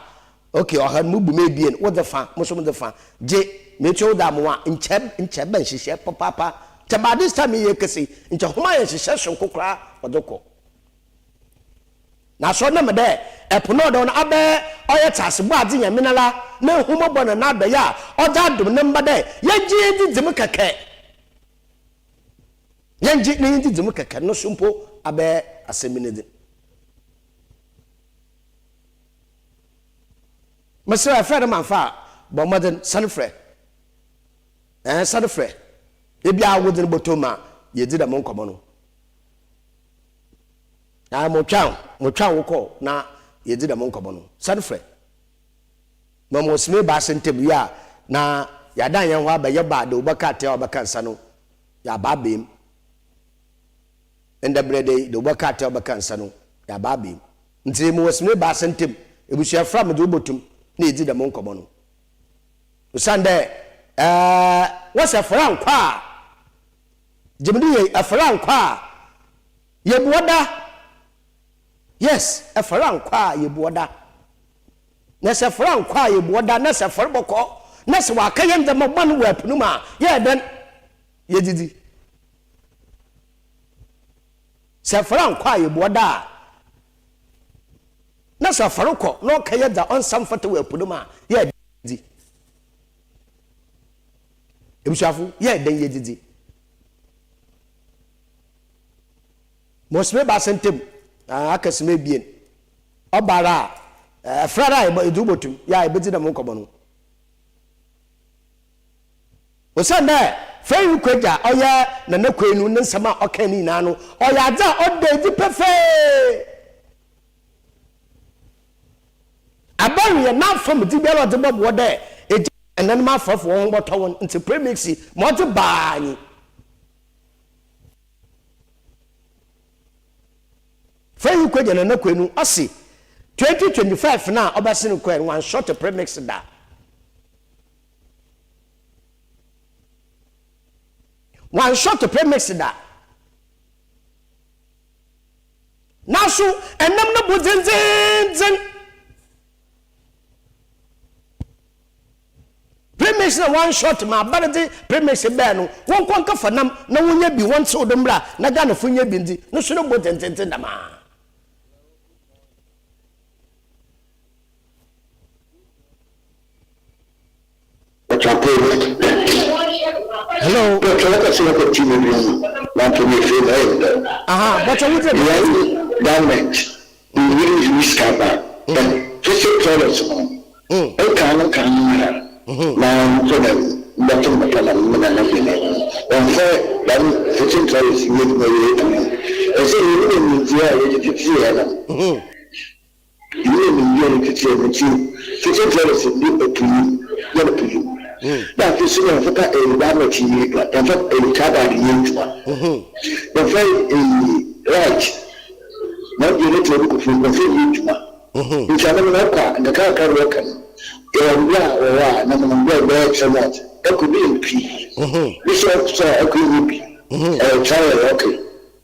okay ɔha no mubu mu ebien, wo dze fa, mo so mo dze fa, gye, metua wo dze ama wo a, nkyɛ nkyɛ ebɛn nhyehyɛɛ papaapa, nkyɛ by this time yi yɛrekesi yi, nkyɛ hom ayɛ nhyehyɛɛ soronko koraa wɔdze kɔ. Naaso ɔnam dɛ po no ɔda hɔ no abɛyɛ ɔyɛ tseasebɔadze Nyame noara n'ehumbɔbɔ na n'adɔe a ɔdze adom ne mba dɛ yɛngye yɛndzidzi mu kɛkɛ, Yɛngye na yendzidzi mu kɛkɛ no so mpo abɛyɛ asɛm bi ne dzen. Meserɛ wo, frɛ no ma mfa a, bɔ mbɔdzen san frɛ. Ɛɛ, san frɛ. Ebia awodze no bɔtɔ mu a yeedzi dɛm nkɔmbɔ no. Ae, motweɔn wo, motweɔn wo kɔɔ na yeedzi dɛm nkɔmbɔ no. San frɛ. Ma mowɔ sima ebiasa ntamu yi a, na yɛadan hɛnho abɛyɛ ba a dɛ wobɛka atsɛn a wɔbɛka nsa no, yɛaba abɛn mu. Ndɛ ber dɛ yi, dɛ wobɛka atsɛn a wɔbɛka nsa no, yɛaba abɛn mu. Ntsi mowɔ sima ebiasa ntamu, ebusuafo a medze wo bɔto mu na yedzi dɛm nkɔmbɔ no. Osiandɛ, ɛɛ, wɔse afɔr annkɔ a, gye me do yie, afɔr annkɔ a, yebua da. Yes, afɔr annkɔ a, yebua da. Na sɛ fra nkɔ a yebu ɔda, na sɛ fɔr bɔkɔ, na sɛ wɔakɛyɛ ndzɛmba bɔn wɔ ɛpo no mu a, yɛyɛ dɛn yedzidzi? Sɛ fra nkɔ a yebu ɔda a, na sɛ fɔr kɔ na ɔkɛyɛ dza ɔnsa mfata wɔ ɛpo no mu a, yɛyɛ dɛn yedzidzi? Ebusuafo, yɛyɛ dɛn yedzidzi? Mosome ebiasa ntamu, aka sima ebien. Ɔba ara a, ɛfrɛ ara a edze wo bɔto mu, yɛ a ebedzi dɛm nkɔmbɔ no. Osiandɛ Fɛyi Kwegya a ɔyɛ Nana Kwenu ne nsɛm a ɔkãe ne nyina no, ɔyɛ adze a ɔda edzi pefee. Aber yɛ n'afamdze biara a ɔdze bɔboa dɛ egya nananom afɔrfo hɔnho bɔtɔ hɔn, ntsi premix ma ɔdze baa nye. Fɛyi Kwegya Nana Kwenu ɔse 2025 no a ɔbɛsen kɔɛ no wanshot premix da. Wanshot premix da. Nanso ɛnam no bo dzendzenndzen. Premix na one shot ma aber dze premix bɛɛ no wɔnkɔ nkɛfa nam na wɔnyɛ bi wɔntsew do mbra na Ghanafo nyɛ bi ndzi no so no bo dzendzenndzen dɛm ara. Hello. Aha, bɔtɔ wo dze. Government Nkan no kan no ara na mpo na mbɔto mbɔtɔ na me nana bi no wɔmmfa dɛm fitting trellis nyɛ edwuma yi edwuma yi. Ɔsɛ hɛn mu nyimdzee a yɛdze tsetsee hɛn no, hɛn mu nyimdzee a yɛdze tsetsee hɛn no ntsi fitting trellis no opuyu, yɛ no puyu. Na afei so na yɛmmfa eyi garment nyɛ edwuma, yɛmmfa eyi carbide nyɛ edwuma, yɛmmfa eyi light na ɔno deɛ ne tse obi kɔ fie yɛmmfa nyɛ edwuma. Ntsi ano no ɔkɔ a, nkakrankakra na wɔka no, yɛwɔ mber a wɔ hɔ a na mbrɛ bɛyɛ kyerɛ mu a, ɔkɔ bi yɛ pii, bi so ɔkɔ a ɔkɔ nnyɛ bi, ɔyɛ trial and ɔkɛ.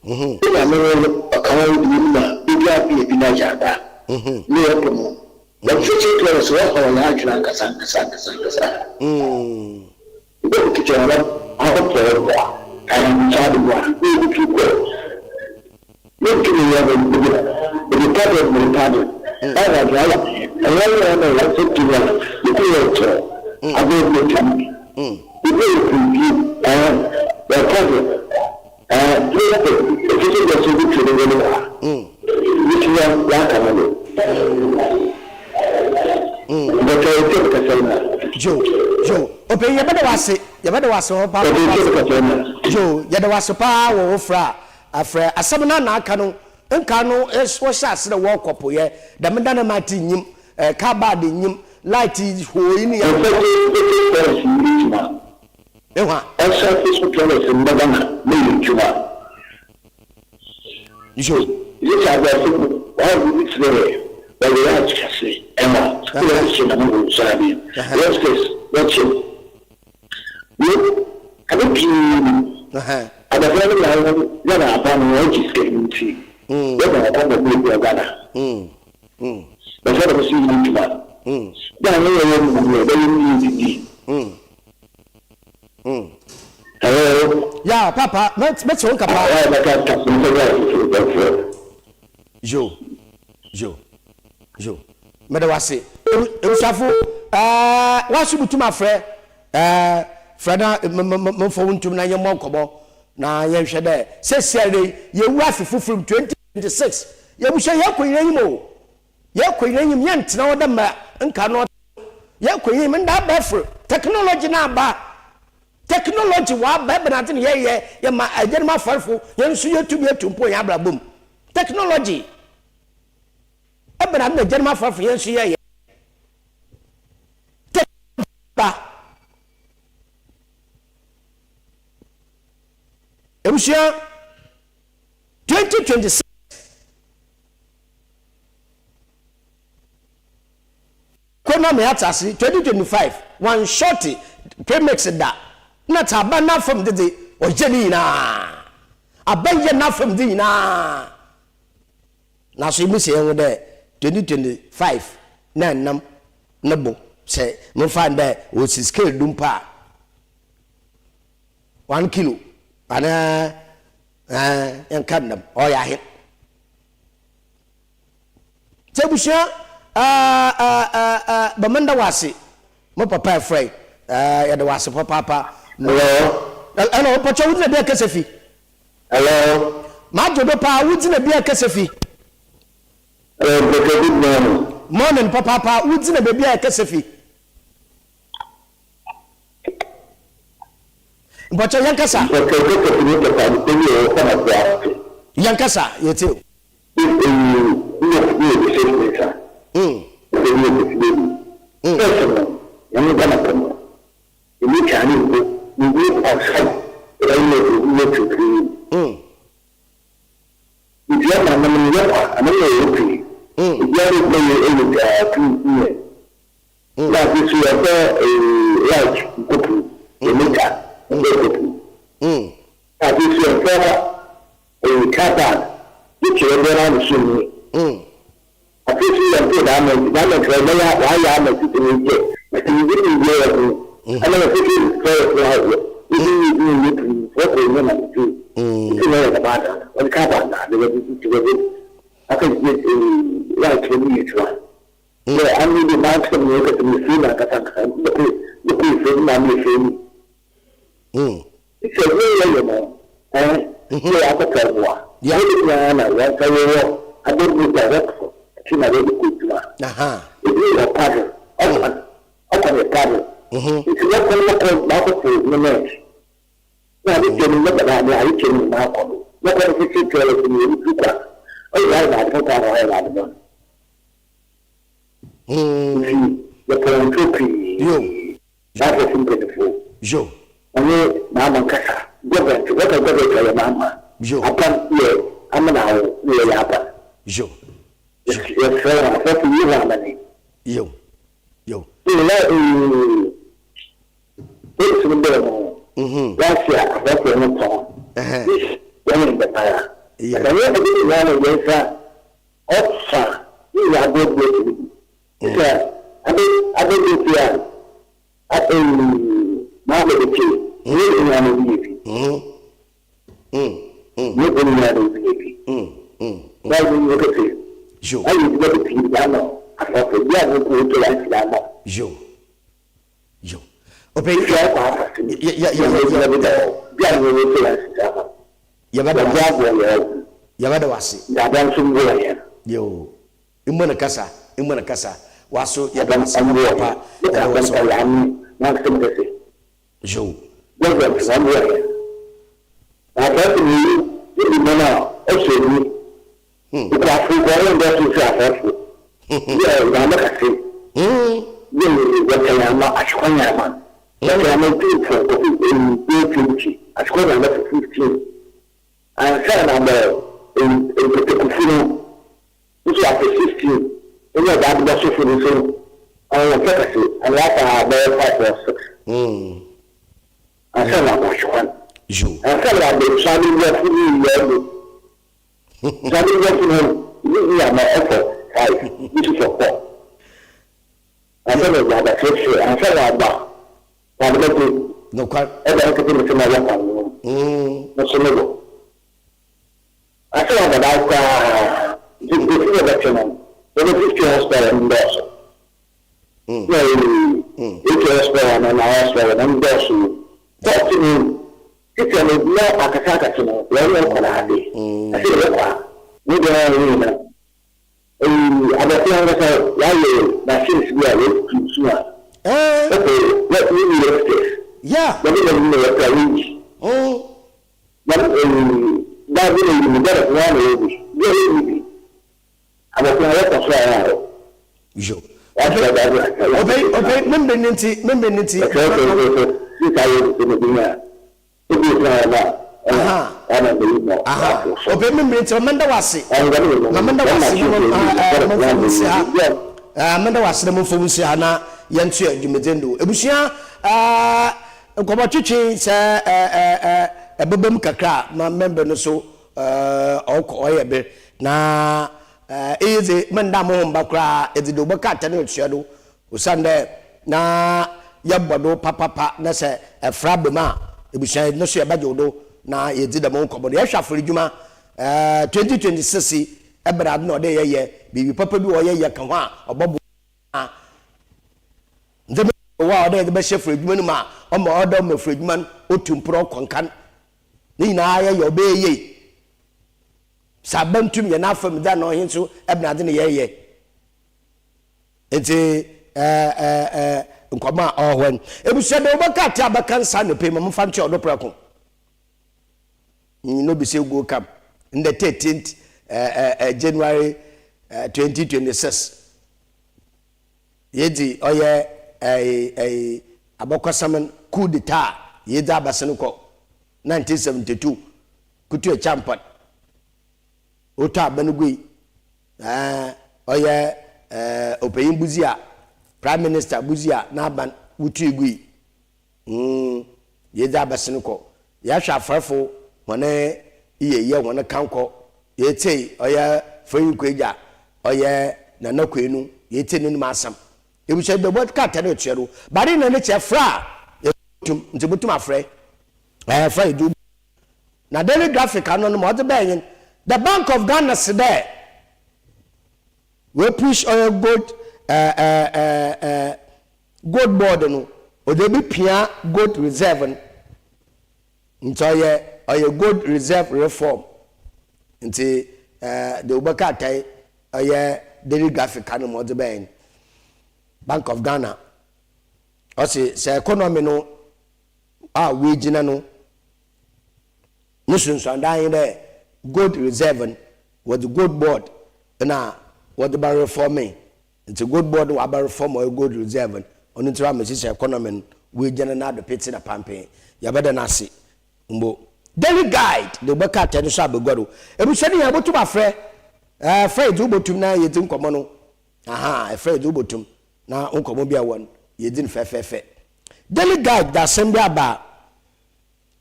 Ne maame no ɔka ho bi no ma beebi a bi yɛ bi na agye aba, ne ɔkɔ mu. But future parents wɔhaw hɛn adwen ankasa ankasa ankasa ankasa. Joe, Joe, ɔpanyin yɛbɛda wo ase, yɛbɛda wo ase hɔ paa. Joe, yɛda wo ase paa wɔ wo frɛ a afrɛ. Asɛm no a na aka no, nka no wɔhyɛ ase dɛ wɔrekɔ po yɛ, dɛm da no ma te nyim, eh, car bad nyim, light hooyi ne yɛ. Ehwa. Joe. Wɔayɛ biribi tse dɛ wɔdze light kɛse ma na wɔdze hyɛ dɛm nsa bi, roasters, wɔkye wo ade pii. Abofra no na hɔn Ghana aban no wɔgye sika ntsi wɔma hɔn kwan ma wɔkɔ wɔ Ghana. Mbofra dɛm so nnyi edwuma. Dɛ hɔn yɛ hɔn mu no wɔbɛyɛ no yie dzidzi. Hello. Ya papa mɛte wo nka paa. Yo yo yo meda wo ase ebusuafo ɛɛ waso butum afrɛ ɛɛ frɛ na memfa wo ntum na yɛmmɔ nkɔmmɔ na yɛnhwɛ dɛ sɛsiare yi yɛwura afe foforɔ mu 2026 yɛbusua yɛkɔ nyina nyim o yɛkɔ nyina nyim yɛntena hɔ dɛ ma nka no Yɛkɔ yie mu ndɛ abɛɛfo technology no aba technology wɔ aba ebɛnadze na yɛyɛ yɛma agyanom afarfo hɛn so yɛtum yɛtu mpon hɛn abrabɔ mu technology ebɛnadze na agyanom afarfo hɛn so yɛyɛ technology aba ebusua 2026. Konami atse ase 2025 wɔannshɔɔte premix da na tse aban n'afamu dze ɔyɛ ne nyina aban yɛ n'afamu dze nyina naaso ibisa hɛnho dɛ 2025 na nam no bo sɛ memfa no dɛ osi scale do mpo a one kilo anaa ɛɛ yɛnka no dɛm ɔyɛ ahen. Nti abusua aah bɛma nda wo ase mo papa ɛfrɛ aah yɛda wo ase papaapa. Hello. Hello mpakyɛ wo gyina bi akasa fi. Hello. Madwo do paa wo gyina bi akasa fi. Hello mpakyɛ good morning. Morning papaapa wo gyina baabi a ɛkasa fi. Mpakyɛ yɛn kasa. Mpakyɛ Joseph ne papa nipa bi a ɔwɔ Kɔnɔfoɔ ase. Yɛn kasa yɛtie o. Eyi car park de kyerɛ biara ne so nni. Afei so yɛn too diamond diamond fɛ bɛyɛ wayɛ ama titi ne nkyɛ na ti ne bi biara ho ɛna yɛ titi forest no ahɔ ebi yi bi yɛ pii fɔfɔ nyɛ na ti ti na yɛ dama ada wɔde car park na ade wɔde ti wɔde aka gye eyi light wɔ mu yɛ adwuma yɛ ano de maa nsɛm na yɛ kɛse ne fie na ankasa ankasa bɛkɔ bɛkɔ efie ne maame efie mu. Sɛ yɛyɛ no ɛ sɛ yɛakɔtɔ mmoa Yeah. ne nyinaa na wɔn nsa yɛwɔ abɛbu direct ti na yɛde kɔ adwuma. Ebi wɔ paddle, ɔkwan ɔkwan yɛ paddle. Nti wɔkɔ no wɔkɔ baako fo ne net na ade kyɛ no mɛba na ade ade kyɛ no nyinaa kɔ do. Wɔkɔ no sisi toilet no yɛde tu kwa. Ɔyɛ ayɛ na ade kɔ a ɔyɛ na ade bɔ no. Nti yɛpɛ wɔn to pii. Yo. N'asɛse mpanyimfo. Yo. Ɔnye n'ama nkasa. Government, wɔka government a ɔyɛ n'ama. Yo. Aban yɛ amena awo na yɛyɛ aban. Yo. Yo. Yɛfrɛ hɔn asafo yi hɔn amane. Yo. Yo. Na ee, polisi no bɛɛ no, wɔase a asafo no tɔn. Ɛhɛn. Wɔyɛ ndɛmara. Yo. Ɛnyɛ ade nyinaa na yɛn nsa ɔfa ne nyinaa bɔ bi bi. Sɛ ade ade bi ti a maa bɛ de ne nyinaa na obi yɛ bi. Ne nyinaa na obi yɛ bi. Báyìí ni wọ́n kẹsẹ̀. Yo. Ayé ìdílé bi pii dá nọ asafo bi a wọ́n kó tó láti dá nọ. Yo. Yo. Ɔpɛ Ìfẹ́ ọkọ̀ afase ni. Yɛ- yɛ- yɛ- yɛ- Yɛ bi dá bi a wọ́n tó láti dá nọ. yɛbɛda Wɔn wo ase. aboɔ yɛ Yɛbɛda wo ase. dada nso ń bọ̀ yɛn. Yo. Mmɔ ne kasa. Mmɔ ne kasa. Waso yɛda wo ase Adam ń bọ̀ papa. yɛn. Nípa Yɛda wo ase. àpẹẹrẹ yà á ní wọ́n ti kẹsẹ̀. Yo. Government wọ́n bọ̀ yɛn. Àfẹ́sẹ̀ ni ibi mọ́ náà ọ̀sẹ̀ ni. Ìkọ̀ àfọ̀kọ̀ ọ̀rọ̀ ń bọ̀ tó fi àfẹ́fọ̀. Yẹ ìgbà kàṣe. Yẹ wọ́tẹ̀ yàmá àṣùkọ̀ yàmá. Wọ́tẹ̀ yàmá two four kọfí eight 20 àṣùkọ̀ yàmá for 15. Àǹsá nà bẹ̀ nkètèkùfù no. Nna dza adze bɛhye no so ɔnnyɛ kɛse, ana ɔaka bɛyɛ 5 or 6 ansaana ɔahwe kwan. Ansaana ɔabɛtua no ndzɛmba no nyina do. Tua no ndzɛmba no, bi bi ama ɔkɔ 5, bi so kɔ 4. Ansaana ɔdze aba kyerɛkyerɛ, ansaana ɔaba kwan bɛgye. Nokwar. Ɔba no kɛpem sɛ ɔwɔ kwan no mu so no do. Asɛm aba daa koraa nti nkurɔfo na wɔbɛte no bɛbɛ 50 horsepower no ndɔɔso. Na 80 horsepower no anaa horsepower no ndɔɔso o. Kɔɔto no titire no na akɛse akɛse no wɔn na wɔkɔ n'ade. Ɛsɛ dɛ wɔkɔ a. Ne deɛ ɔyɛ nyina eyi abɔfra ankasa wɔayɛ machines bi a wɔtutu nsu a wɔkɔ wɔ ne bi upstairs. Wɔde wɔn na wɔkɔ a wɔyi. Na eyi da bi na eyi mu dɛ ho ara na ɔwɔ bi bi a ɔnni bi abɔfra no wɔkɔ so ara a Yo. Wɔakyerɛ da bi a Ɔbɛyi ɔbɛyi me mbe ne nti me mbe ne nti. Ɔkyerɛkyerɛ nso so sika yɛ nso no bi nya obi sɛ ɔma ɛna ɔna bɛyi ma ɔafo so. Ɔbɛyi me mbe nti ɔmɛnda wase. Ma mɛnda wase na mo ɛɛ mo nfa mo nsi ha. Ɛɛ mɛnda wase na mo nfa mo nsi ha na yɛnto yɛ dwumadie no do. Ebusua ɛɛ. Nkɔmbɔtwetwe sɛ ɛbɛba mu kakra a, ma mɛmber no so ɔkɔ ɔyɛ ber. Na iyi dze, mennda moho mmba koraa, edze do bɛka atsɛn resoɛ do, osiandɛ na yɛbɔ do papapa na sɛ fra ba mu a, ebusua no so yɛbɛgye wo do na yedzi dɛm nkɔmbɔ no. Yɛhwɛ afɔrdwuma, 2026 yi, ebɛnadze na ɔwɔ dɛ yɛyɛ? Biribi papa bi wɔ hɔ yɛyɛ ka ho a ɔbɔboa? Ndzɛmba pii wɔ hɔ a ɔwɔ dɛ yɛdze bɛhyɛ furadwuma no mu a ɔma ɔwɔ dɛ ɔma furadwuma no otu mpon ɔkɔ nkan. Ne nyina yɛyɛ ɔbɛyɛ yie. Sɛ aban tum yɛ n'afamu dze a na ɔhen so ebɛnadze na yɛreyɛ? Ntsi ɛɛ nkɔmbɔ a ɔwɔ hɔ no. Ebusua dɛ wobɛka atse abɛka nsa anɔpa yi ma momfa ntoa do prɛko. No be say go come ndɛ 13th January 2026. Yedzi ɔyɛ ɛɛ ɛɛ abɔkɔsɛm no coup d'etat a yedzi abasen kɔ 1972 Kutu Acheampong otɔ aban gui ɛɛ ɔyɛ ɛɛ Ɔpanyin Busia Prime Minister Busia n'aban wotui gui. Mm, yedzi abɛsen kɔ. Yɛhwɛ afarfo hɔn yieyɛ, hɔn kankɔ. Yetsie ɔyɛ Fanyi Kwegya, ɔyɛ Nana Kwenu, yetsie n'enum asɛm. Ebusua bi bɛbɔ krataa no etua do. Bare na ne kyɛ frɛ a, yebotum, ntsi botum afrɛ. Ɛɛ, frɛ yɛdze wo. Na Daily Graphic ano no ma ɔdze bae nye no, The Bank of Ghana se dɛ woepush ɔyɛ gold ɛɛ ɛɛ ɛɛ Gold board no ɔdze bi pia gold reserve no ntsi ɔyɛ ɔyɛ gold reserve reform ntsi ɛɛ de wobɛka atae ɔyɛ daily graphic ano ma ɔdze bɛyɛ no Bank of Ghana ɔse sɛ economy no a woegyina no ne sunsuandan nye dɛ gold reserve no wɔdze gold board na wɔdze ba reforme. Ntsi gold board no wɔaba reform ɔyɛ gold reserve no, ɔno ntsi ɔama sisi economy no woegyina no do petse na pampee. Yɛbɛda no ase mbo. Daily Guide de wobɛka atsɛn no so abagua do. Ebusua no nyina botum afrɛ, ɛɛ frɛ yɛdze wo botum na yedzi nkɔmbɔ no, ahaa frɛ yɛdze wo botum na wo nkɔmbɔ bi a ewɔ no yedzi no fɛfɛɛfɛ. Daily Guide dze asɛm bi aba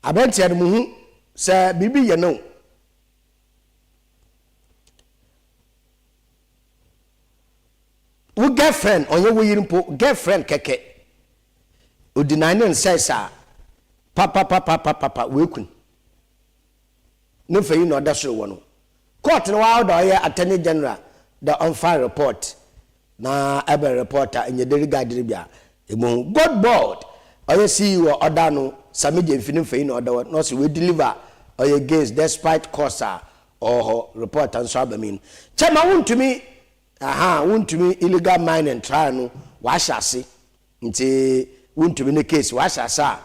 a, aberantsɛ no muhu sɛ biribi yɛ no o. Wo girlfriend, ɔnyɛ wo yere mpo, girlfriend kɛkɛ, ɔdeny ne nsɛs a, papapapapapa, woeku no. Ne mfanyin na ɔda sor wɔ no. Court no wɔawo dɛ ɔyɛ attorney general dɛ ɔmfa report na ebɛn report a nnyɛ dɛ regard no bi a ebohu. Gold board ɔyɛ CEO a ɔda ano, Sammy Gyamfi ne mfanyin na ɔda hɔ na ɔse oedeliver ɔyɛ gains despite cost a Ɔwɔ hɔ report nso aba mi no kyɛ ma wontumi ahaa wontumi illegal mining trial no wahyɛ ase nti wontumi ne case wahyɛ ase a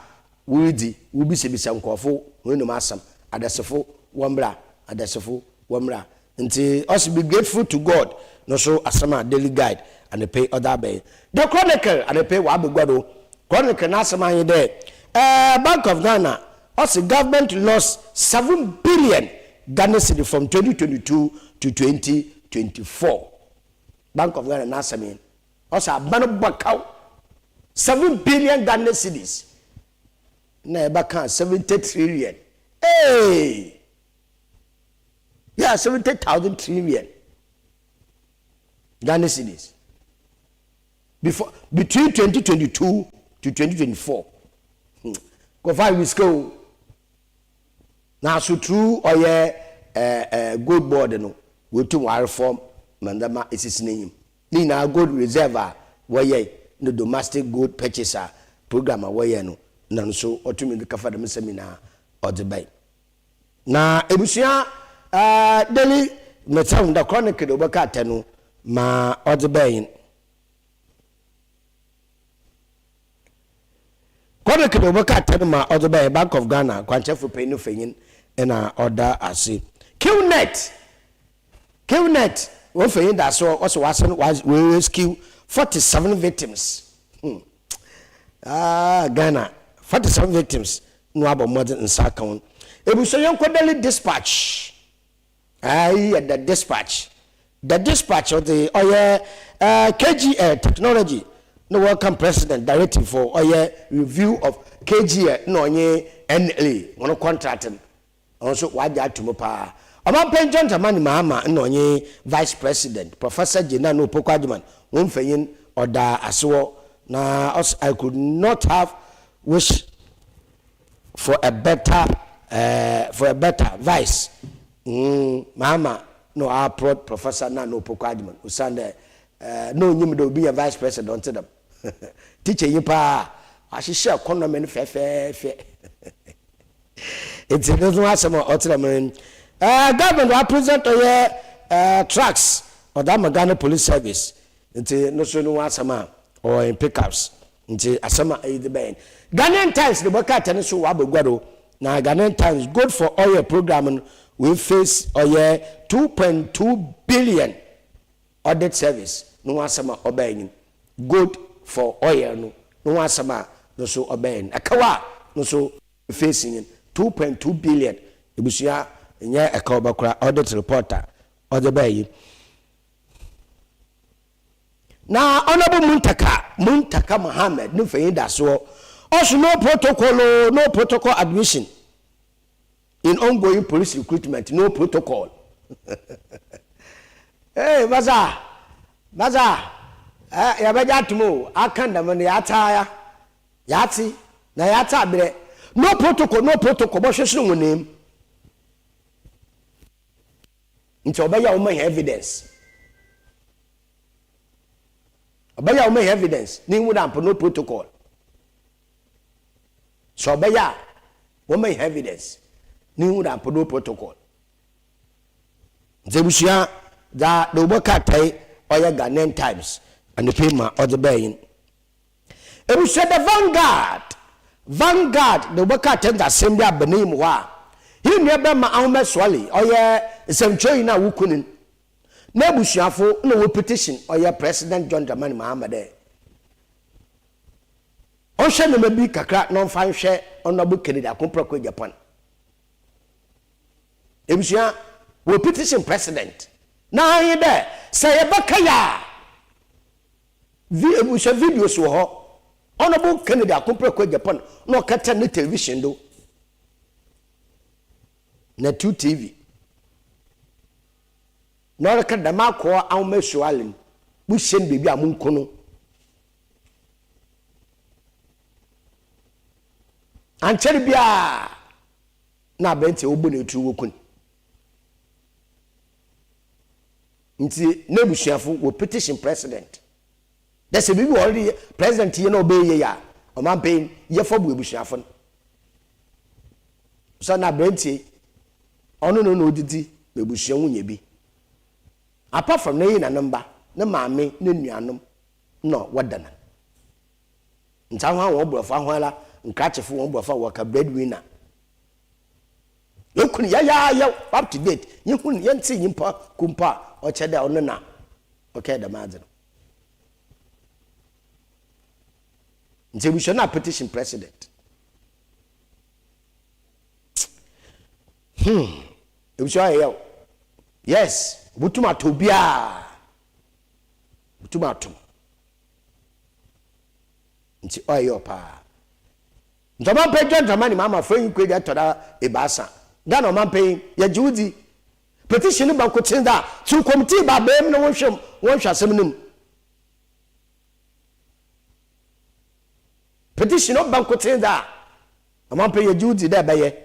woredi wobisabisa nkurɔfo wɔn anum asɛm adasefo wɔmmra adasefo wɔmmra nti ɔse be grateful to God no so asɛm a Daily Guide anɔpɛ yi ɔde aba yi The Chronicle anɔpɛ yi wabegua do Chronicle n'asɛm ara nye dɛ, Bank of Ghana ɔse government lost 7 billion Ghana cedi from 2022 to 2024. Bank of Ghana n'asɛm yi. Ɔsɛ aban bɔ kaw 7 billion Ghana cedis na ɛbɛka 70 trillion. Hey! Yeah, 70,000 trillion Ghana cedis. Before between 2022 to 2024. Kɔfa wisika o. Na so through ɔyɛ gold board no, wetum wɔareform ma ndɛma esisi n'enyim. Ne nyinaa gold reserve a wɔyɛ ne domestic gold purchase a program a wɔyɛ no na nso ɔtumi de kafa dɛm nsɛm nyinaa ɔdze bɛn. Na ebusua daily metɛm the chronicle de wɔbɛka atɛ no ma ɔdze bɛn. Chronicle de wɔbɛka atɛ no ma ɔdze bɛn Bank of Ghana kwankyɛfo panyin no fanyin ɛna ɔda ase. QNet QNet wɔn fanyin da so ɔsɛ wasan wa rescue 47 victims. Ah, Ghana 47 victims na wabɔ mmɔden nsa aka wɔn. Ebusua yɛn kɔ Daily Dispatch. Ayi yɛ The Dispatch. The Dispatch ɔde ɔyɛ KGL technology na welcome president directive for ɔyɛ review of KGL na ɔnye NLA wɔn contract no. Ɔno nso wagye ato mu paa. Ɔmanpanyin John Dramani Mahama na ɔnye vice president Professor Jane Naana Opoku Agyemang wɔn mfanyin ɔda asewɔ na ɔsɛ I could not have wished for a better vice. Mahama na ɔapplaud Professor Naana Opoku Agyemang osan dɛ na onyim dɛ obi yɛ vice president ɔnte dɛm teacher yi paa ahyehyɛ economy no fɛfɛɛfɛ nti ne ho asɛm a ɔtena mu no government wa present ɔyɛ trucks ɔda ama Ghana Police Service nti no so no ho asɛm a ɔwɔ pickups nti asɛm a ɛyi de bɛyɛ. Ghanaian Times de bɔka atɛ no so wabɔ gua do na Ghanaian Times gold for oil program no we face ɔyɛ 2.2 billion audit service no ho asɛm a ɔbɛyɛ nyin gold for oil no no ho asɛm a no so ɔbɛyɛ no ɛkawa a no so face nyin 2.2 billion. Ebusua nyɛ ɛka ɔbɛkora audit report a ɔde bɛyɛ yi. Na Honourable Muntaka Mohammed ne mfanyin da soɔ ɔso no protocol o, no protocol admission in ongoing police recruitment, no protocol. Hey, basa basa ɛ yɛbɛgye atom o aka dɛm no yɛata ya yɛate na yɛate aberɛ no protocol, no protocol bɔhwɛ so no wɔ nem nti ɔbɛyɛ a wɔma yɛ evidence, ɔbɛyɛ a wɔma yɛ evidence ne ihu dampo no protocol sɛ ɔbɛyɛ a wɔma yɛ evidence ne ihu dampo no protocol. Nti ebusua dza de wɔbɔ krataa ɔyɛ Ghanaian Times anɔpɛ ma ɔde bɛyɛ. Ebusua, the Vanguard, Vanguard de wɔbɔ krataa dza asɛm bi aba n'enyim hɔ a yi nua bɛma Ahmed Suale ɔyɛ nsɛmtwerɛ yi na woku no na abusuafo na wɔ petition ɔyɛ President John Dramani Mahama dɛ ɔnhwɛ nneɛma bi kakra na ɔmfa nhwɛ Honourable Kennedy Akompreko Agyapong. Ebusua wɔ petition president na ayi dɛ sɛ yɛbɛka yɛ a vi ebusua videos wɔ hɔ Honourable Kennedy Akompreko Agyapong na ɔkata ne television do na tu TV na ɔreka dɛm akɔɔ Ahmed Suale no wohyɛ no baabi a monko no ankyɛre biara na aberanteɛ wɔbɔ n'eturu wɔku no. Nti n'abusuafo wɔ petition president dɛ sɛ biribi wɔ ɔde president yɛ na ɔbɛyɛ yɛ a ɔmanpanyin yɛfɔ bu abusuafo no sɛ na aberanteɛ ɔno no na odidi na abusua ho nya bi apart from n'eyi na ne mba ne maame ne nuanom na wɔda no nti ahoa wɔn borɔfo ahoa nkrakyefo wɔn borɔfo a wɔka breadwinner yɛkunu yɛyɛayɛ up to date yɛhu yɛnte nyimpa kumpa a ɔkyɛ dɛ ɔno na ɔkɛɛ dɛm adze no. Nti ebusua no a petition president ebusua ayɛ yɛw yes obutum atɔ obiara. Otum ato mu. Ntsi ɔyɛ yaw paa. Ntsi Ɔmampanyin John Dramani Mahama frɛ Nyikue dza ɛtɔ da ebiasa. Ghana Ɔmampanyin, yɛgye wo dzi. Petition no ba nkotsee dze a, tsew kɔmtsii ba abaa mu na wɔnhwɛ mu, wɔnhwɛ asɛm no mu. Petition no ba nkotsee dze a, Ɔmampanyin yɛgye wo dzi dɛ ebɛyɛ.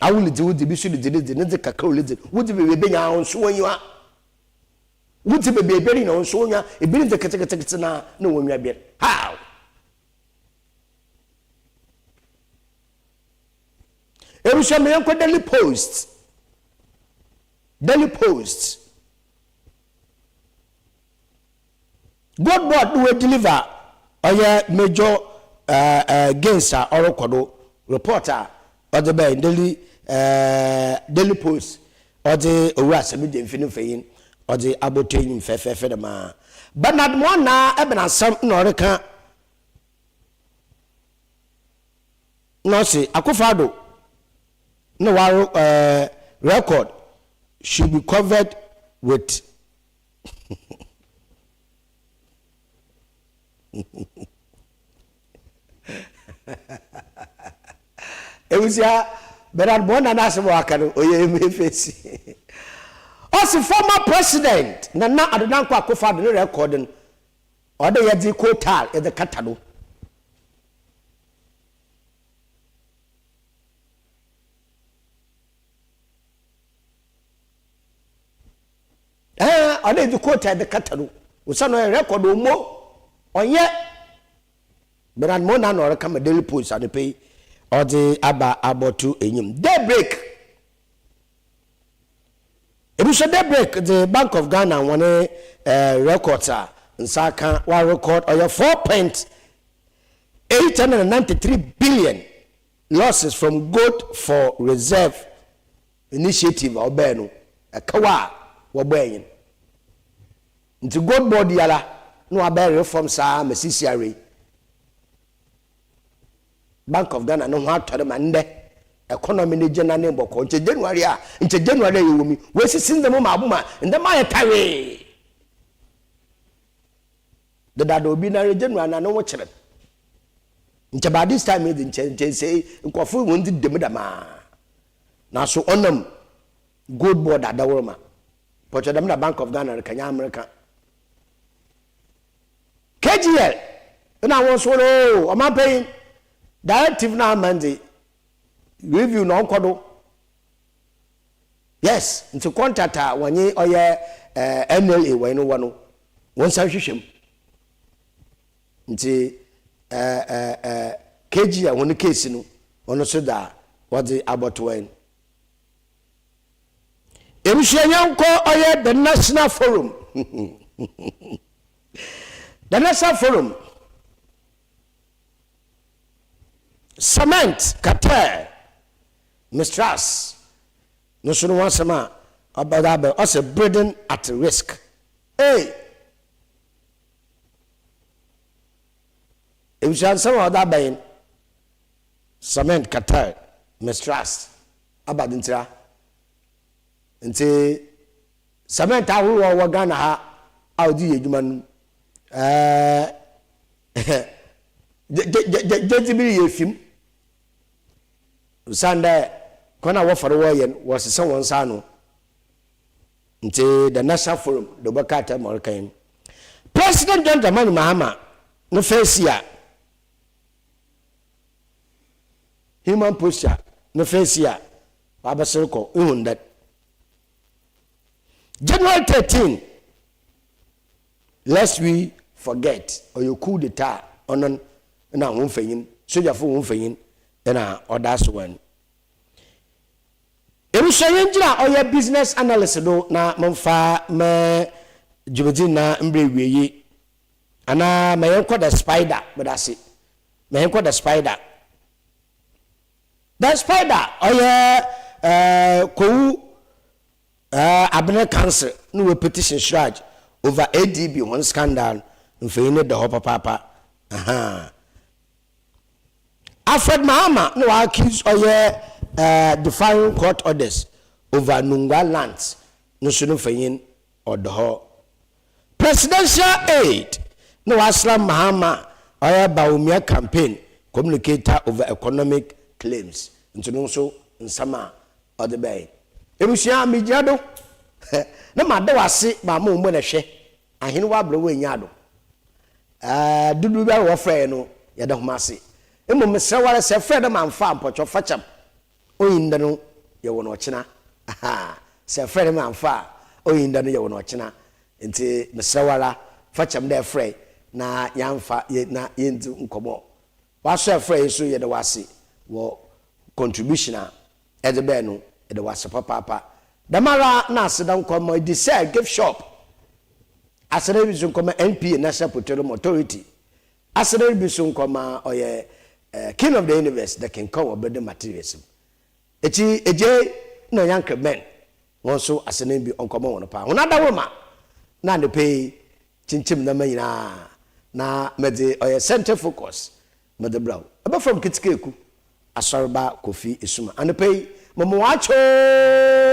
Awo lidzi wo dze, bi so lidzi ne dze, ne dze kakra olidzi, wo dze beebi ebenya a ɔnnso w'enyiwa. Wo dze beebi eber nyina ɔnnso w'enyiwa, ebi ne dze ketseketseketse na na w'enyiwa ber. How? Ebusua ma yɛnkɔ Daily Post. Daily Post. Gold board no deliver ɔyɛ major gains a ɔrokɔ do report a ɔdze bae Daily Daily Post ɔdze Owura Sami Gyamfi ne mfonyin ɔdze abɔto enyim fɛfɛɛfɛ dɛm ara. Bernard Moanaa ebɛn asɛm na ɔrekã na ɔse Akufo-Addo ne w'aro record should be covered with Ebusua, Bernard Mornah n'asɛm a waka no, ɔyɛ emeefesi. Ɔse former president Nana Addo Dankwa Akufo-Addo ne record no, ɔde yɛdze coal yɛdze kata do. Ɛɛ ɔde edzi coat a yɛdze kata do osiandɛ ɔyɛ record omo ɔnnyɛ Bernard Mornah na ɔreka ma Daily Post anɔpa yi ɔdze aba abɔto enyim. Daybreak Ebusua Daybreak dze Bank of Ghana hɔn records a nsa aka wɔarecord ɔyɛ 4.893 billion losses from gold for reserve Initiative a ɔbɛɛ no, ɛkaw a wɔbɔe nye no. Ntsi Gold Board yi ara na wɔabɛyɛ reform saa ma sisiara yi, Bank of Ghana no ho atɔ no ma ndɛ economy no gyina ne bɔkɔɔ. Nkyɛ January a, nkyɛ January a yɛwɔ mu yi, woesisi ndzɛmba mu aboma, ndzɛmba ayɛ tawee. Dedaada obi noara January na no ho kyer no. Nkyɛ by this time yi dze nkyɛ nkyɛ nsei nkorɔfo hɔn dzi dɛm dɛm ara. Naaso ɔnam Gold Board adawroma, pɔkyɛ dɛm na Bank of Ghana reka nnyɛ Amereka. KGL na hɔn so no oh ɔmampanyin, directive no a ama no dze, review no ɔnkɔ do. Yes, ntsi contract a wɔnye ɔyɛ NLA wɔnye no wɔ no, wɔnsan nhwehwɛ mu. Ntsi KG a hɔn case no, ɔno so dza wɔdze abɔto hɛn. Ebusua yɛnkɔ ɔyɛ The National Forum. The National Forum. Cement cartel mistrust no so no ho asɛm a ɔbɛda abɛ ɔsɛ breeding at risk. Hey! Ebusua nsɛm a ɔda aba yi, cement cartel mistrust aba de ntira. Nti cement ahorow a ɔwɔ Ghana ha a ɔde yɛ adwuma no ɛɛ gyedzi bi reyɛ efim. Osiandɛ kwan a wɔfa do wɔyɛ no wɔsesa wɔn nsa ano. Ntsi The National Forum do bɛkaa term a ɔreka yi no, President John Dramani Mahama no first year human posture no first year ɔabɛsen kɔ ihu ndɛ. January 13, lest we forget, ɔyɛ coup d'etat a ɔno na hɔn mfanyin, sogyafo hɔn mfanyin na ɔda so wɔ Ebusua yɛngyina ɔyɛ business analyst do na momfa me dwumadzi nyina mbrɛ ewiei anaa ma yɛnkɔ the spider medase ma yɛnkɔ the spider the spider ɔyɛ eh, kowu eh, abene council na wɔ petition shraj over adb hɔn scandal mfonyin no da hɔ papaapa ahaa. Alfred Mahama na ɔaccuse ɔyɛ defying court orders. over Nungua Lands no so no mfanyin ɔda hɔ. Presidential aide na Waslam Mahama a ɔyɛ Bawumia campaign communicator over economic claims ntsi no so nsɛm a ɔdze bae. Ebusua, migyina do na mada wo ase ma ama wo mu na hwɛ Ahen w'abrɛ w'enyi ado. Ɛɛ, dodow biara wɔfrɛ yɛ no, yɛda hom ase. Mbom meserɛ wo ara, sɛ efrɛ dɛ mamfa a, mpɔkyɛw fa kyɛm. Onnyi ndɛ no, yɛwɔ no ɔkyena. Ahaa, sɛ efrɛ dɛ mamfa a, onnyi ndɛ no, yɛwɔ no ɔkyena. Ntsi meserɛ wo ara, fa kyɛm dɛ efrɛe na yɛammfa yɛ na yenndzi nkɔmbɔ. W'aso a efrɛe yi so yɛda wo ase wɔ contribution a Edze bɛɛ no, yɛda wo ase papaapa. Dɛmara na aseda nkɔ ma Edisɛ Gift Shop, aseda bi so nkɔ ma NPA, National Petroleum Authority, aseda bi so nkɔ ma ɔyɛ King of the Universe, The King Kong wɔ Building Materials mu. Ekyi Egyei na Ɔnyanker Ben hɔn so aseda bi ɔnkɔ ma hɔn paa. Hɔn adawurma na anapa yi kyinkyim ndzɛmba nyina na medze ɔyɛ Centre Focus medze brɛ wo. Ebɛfrɛ me Ketsekeeku, Asɔrba Kofi Esuma. Anapa yi, mema wo akyɛ oo!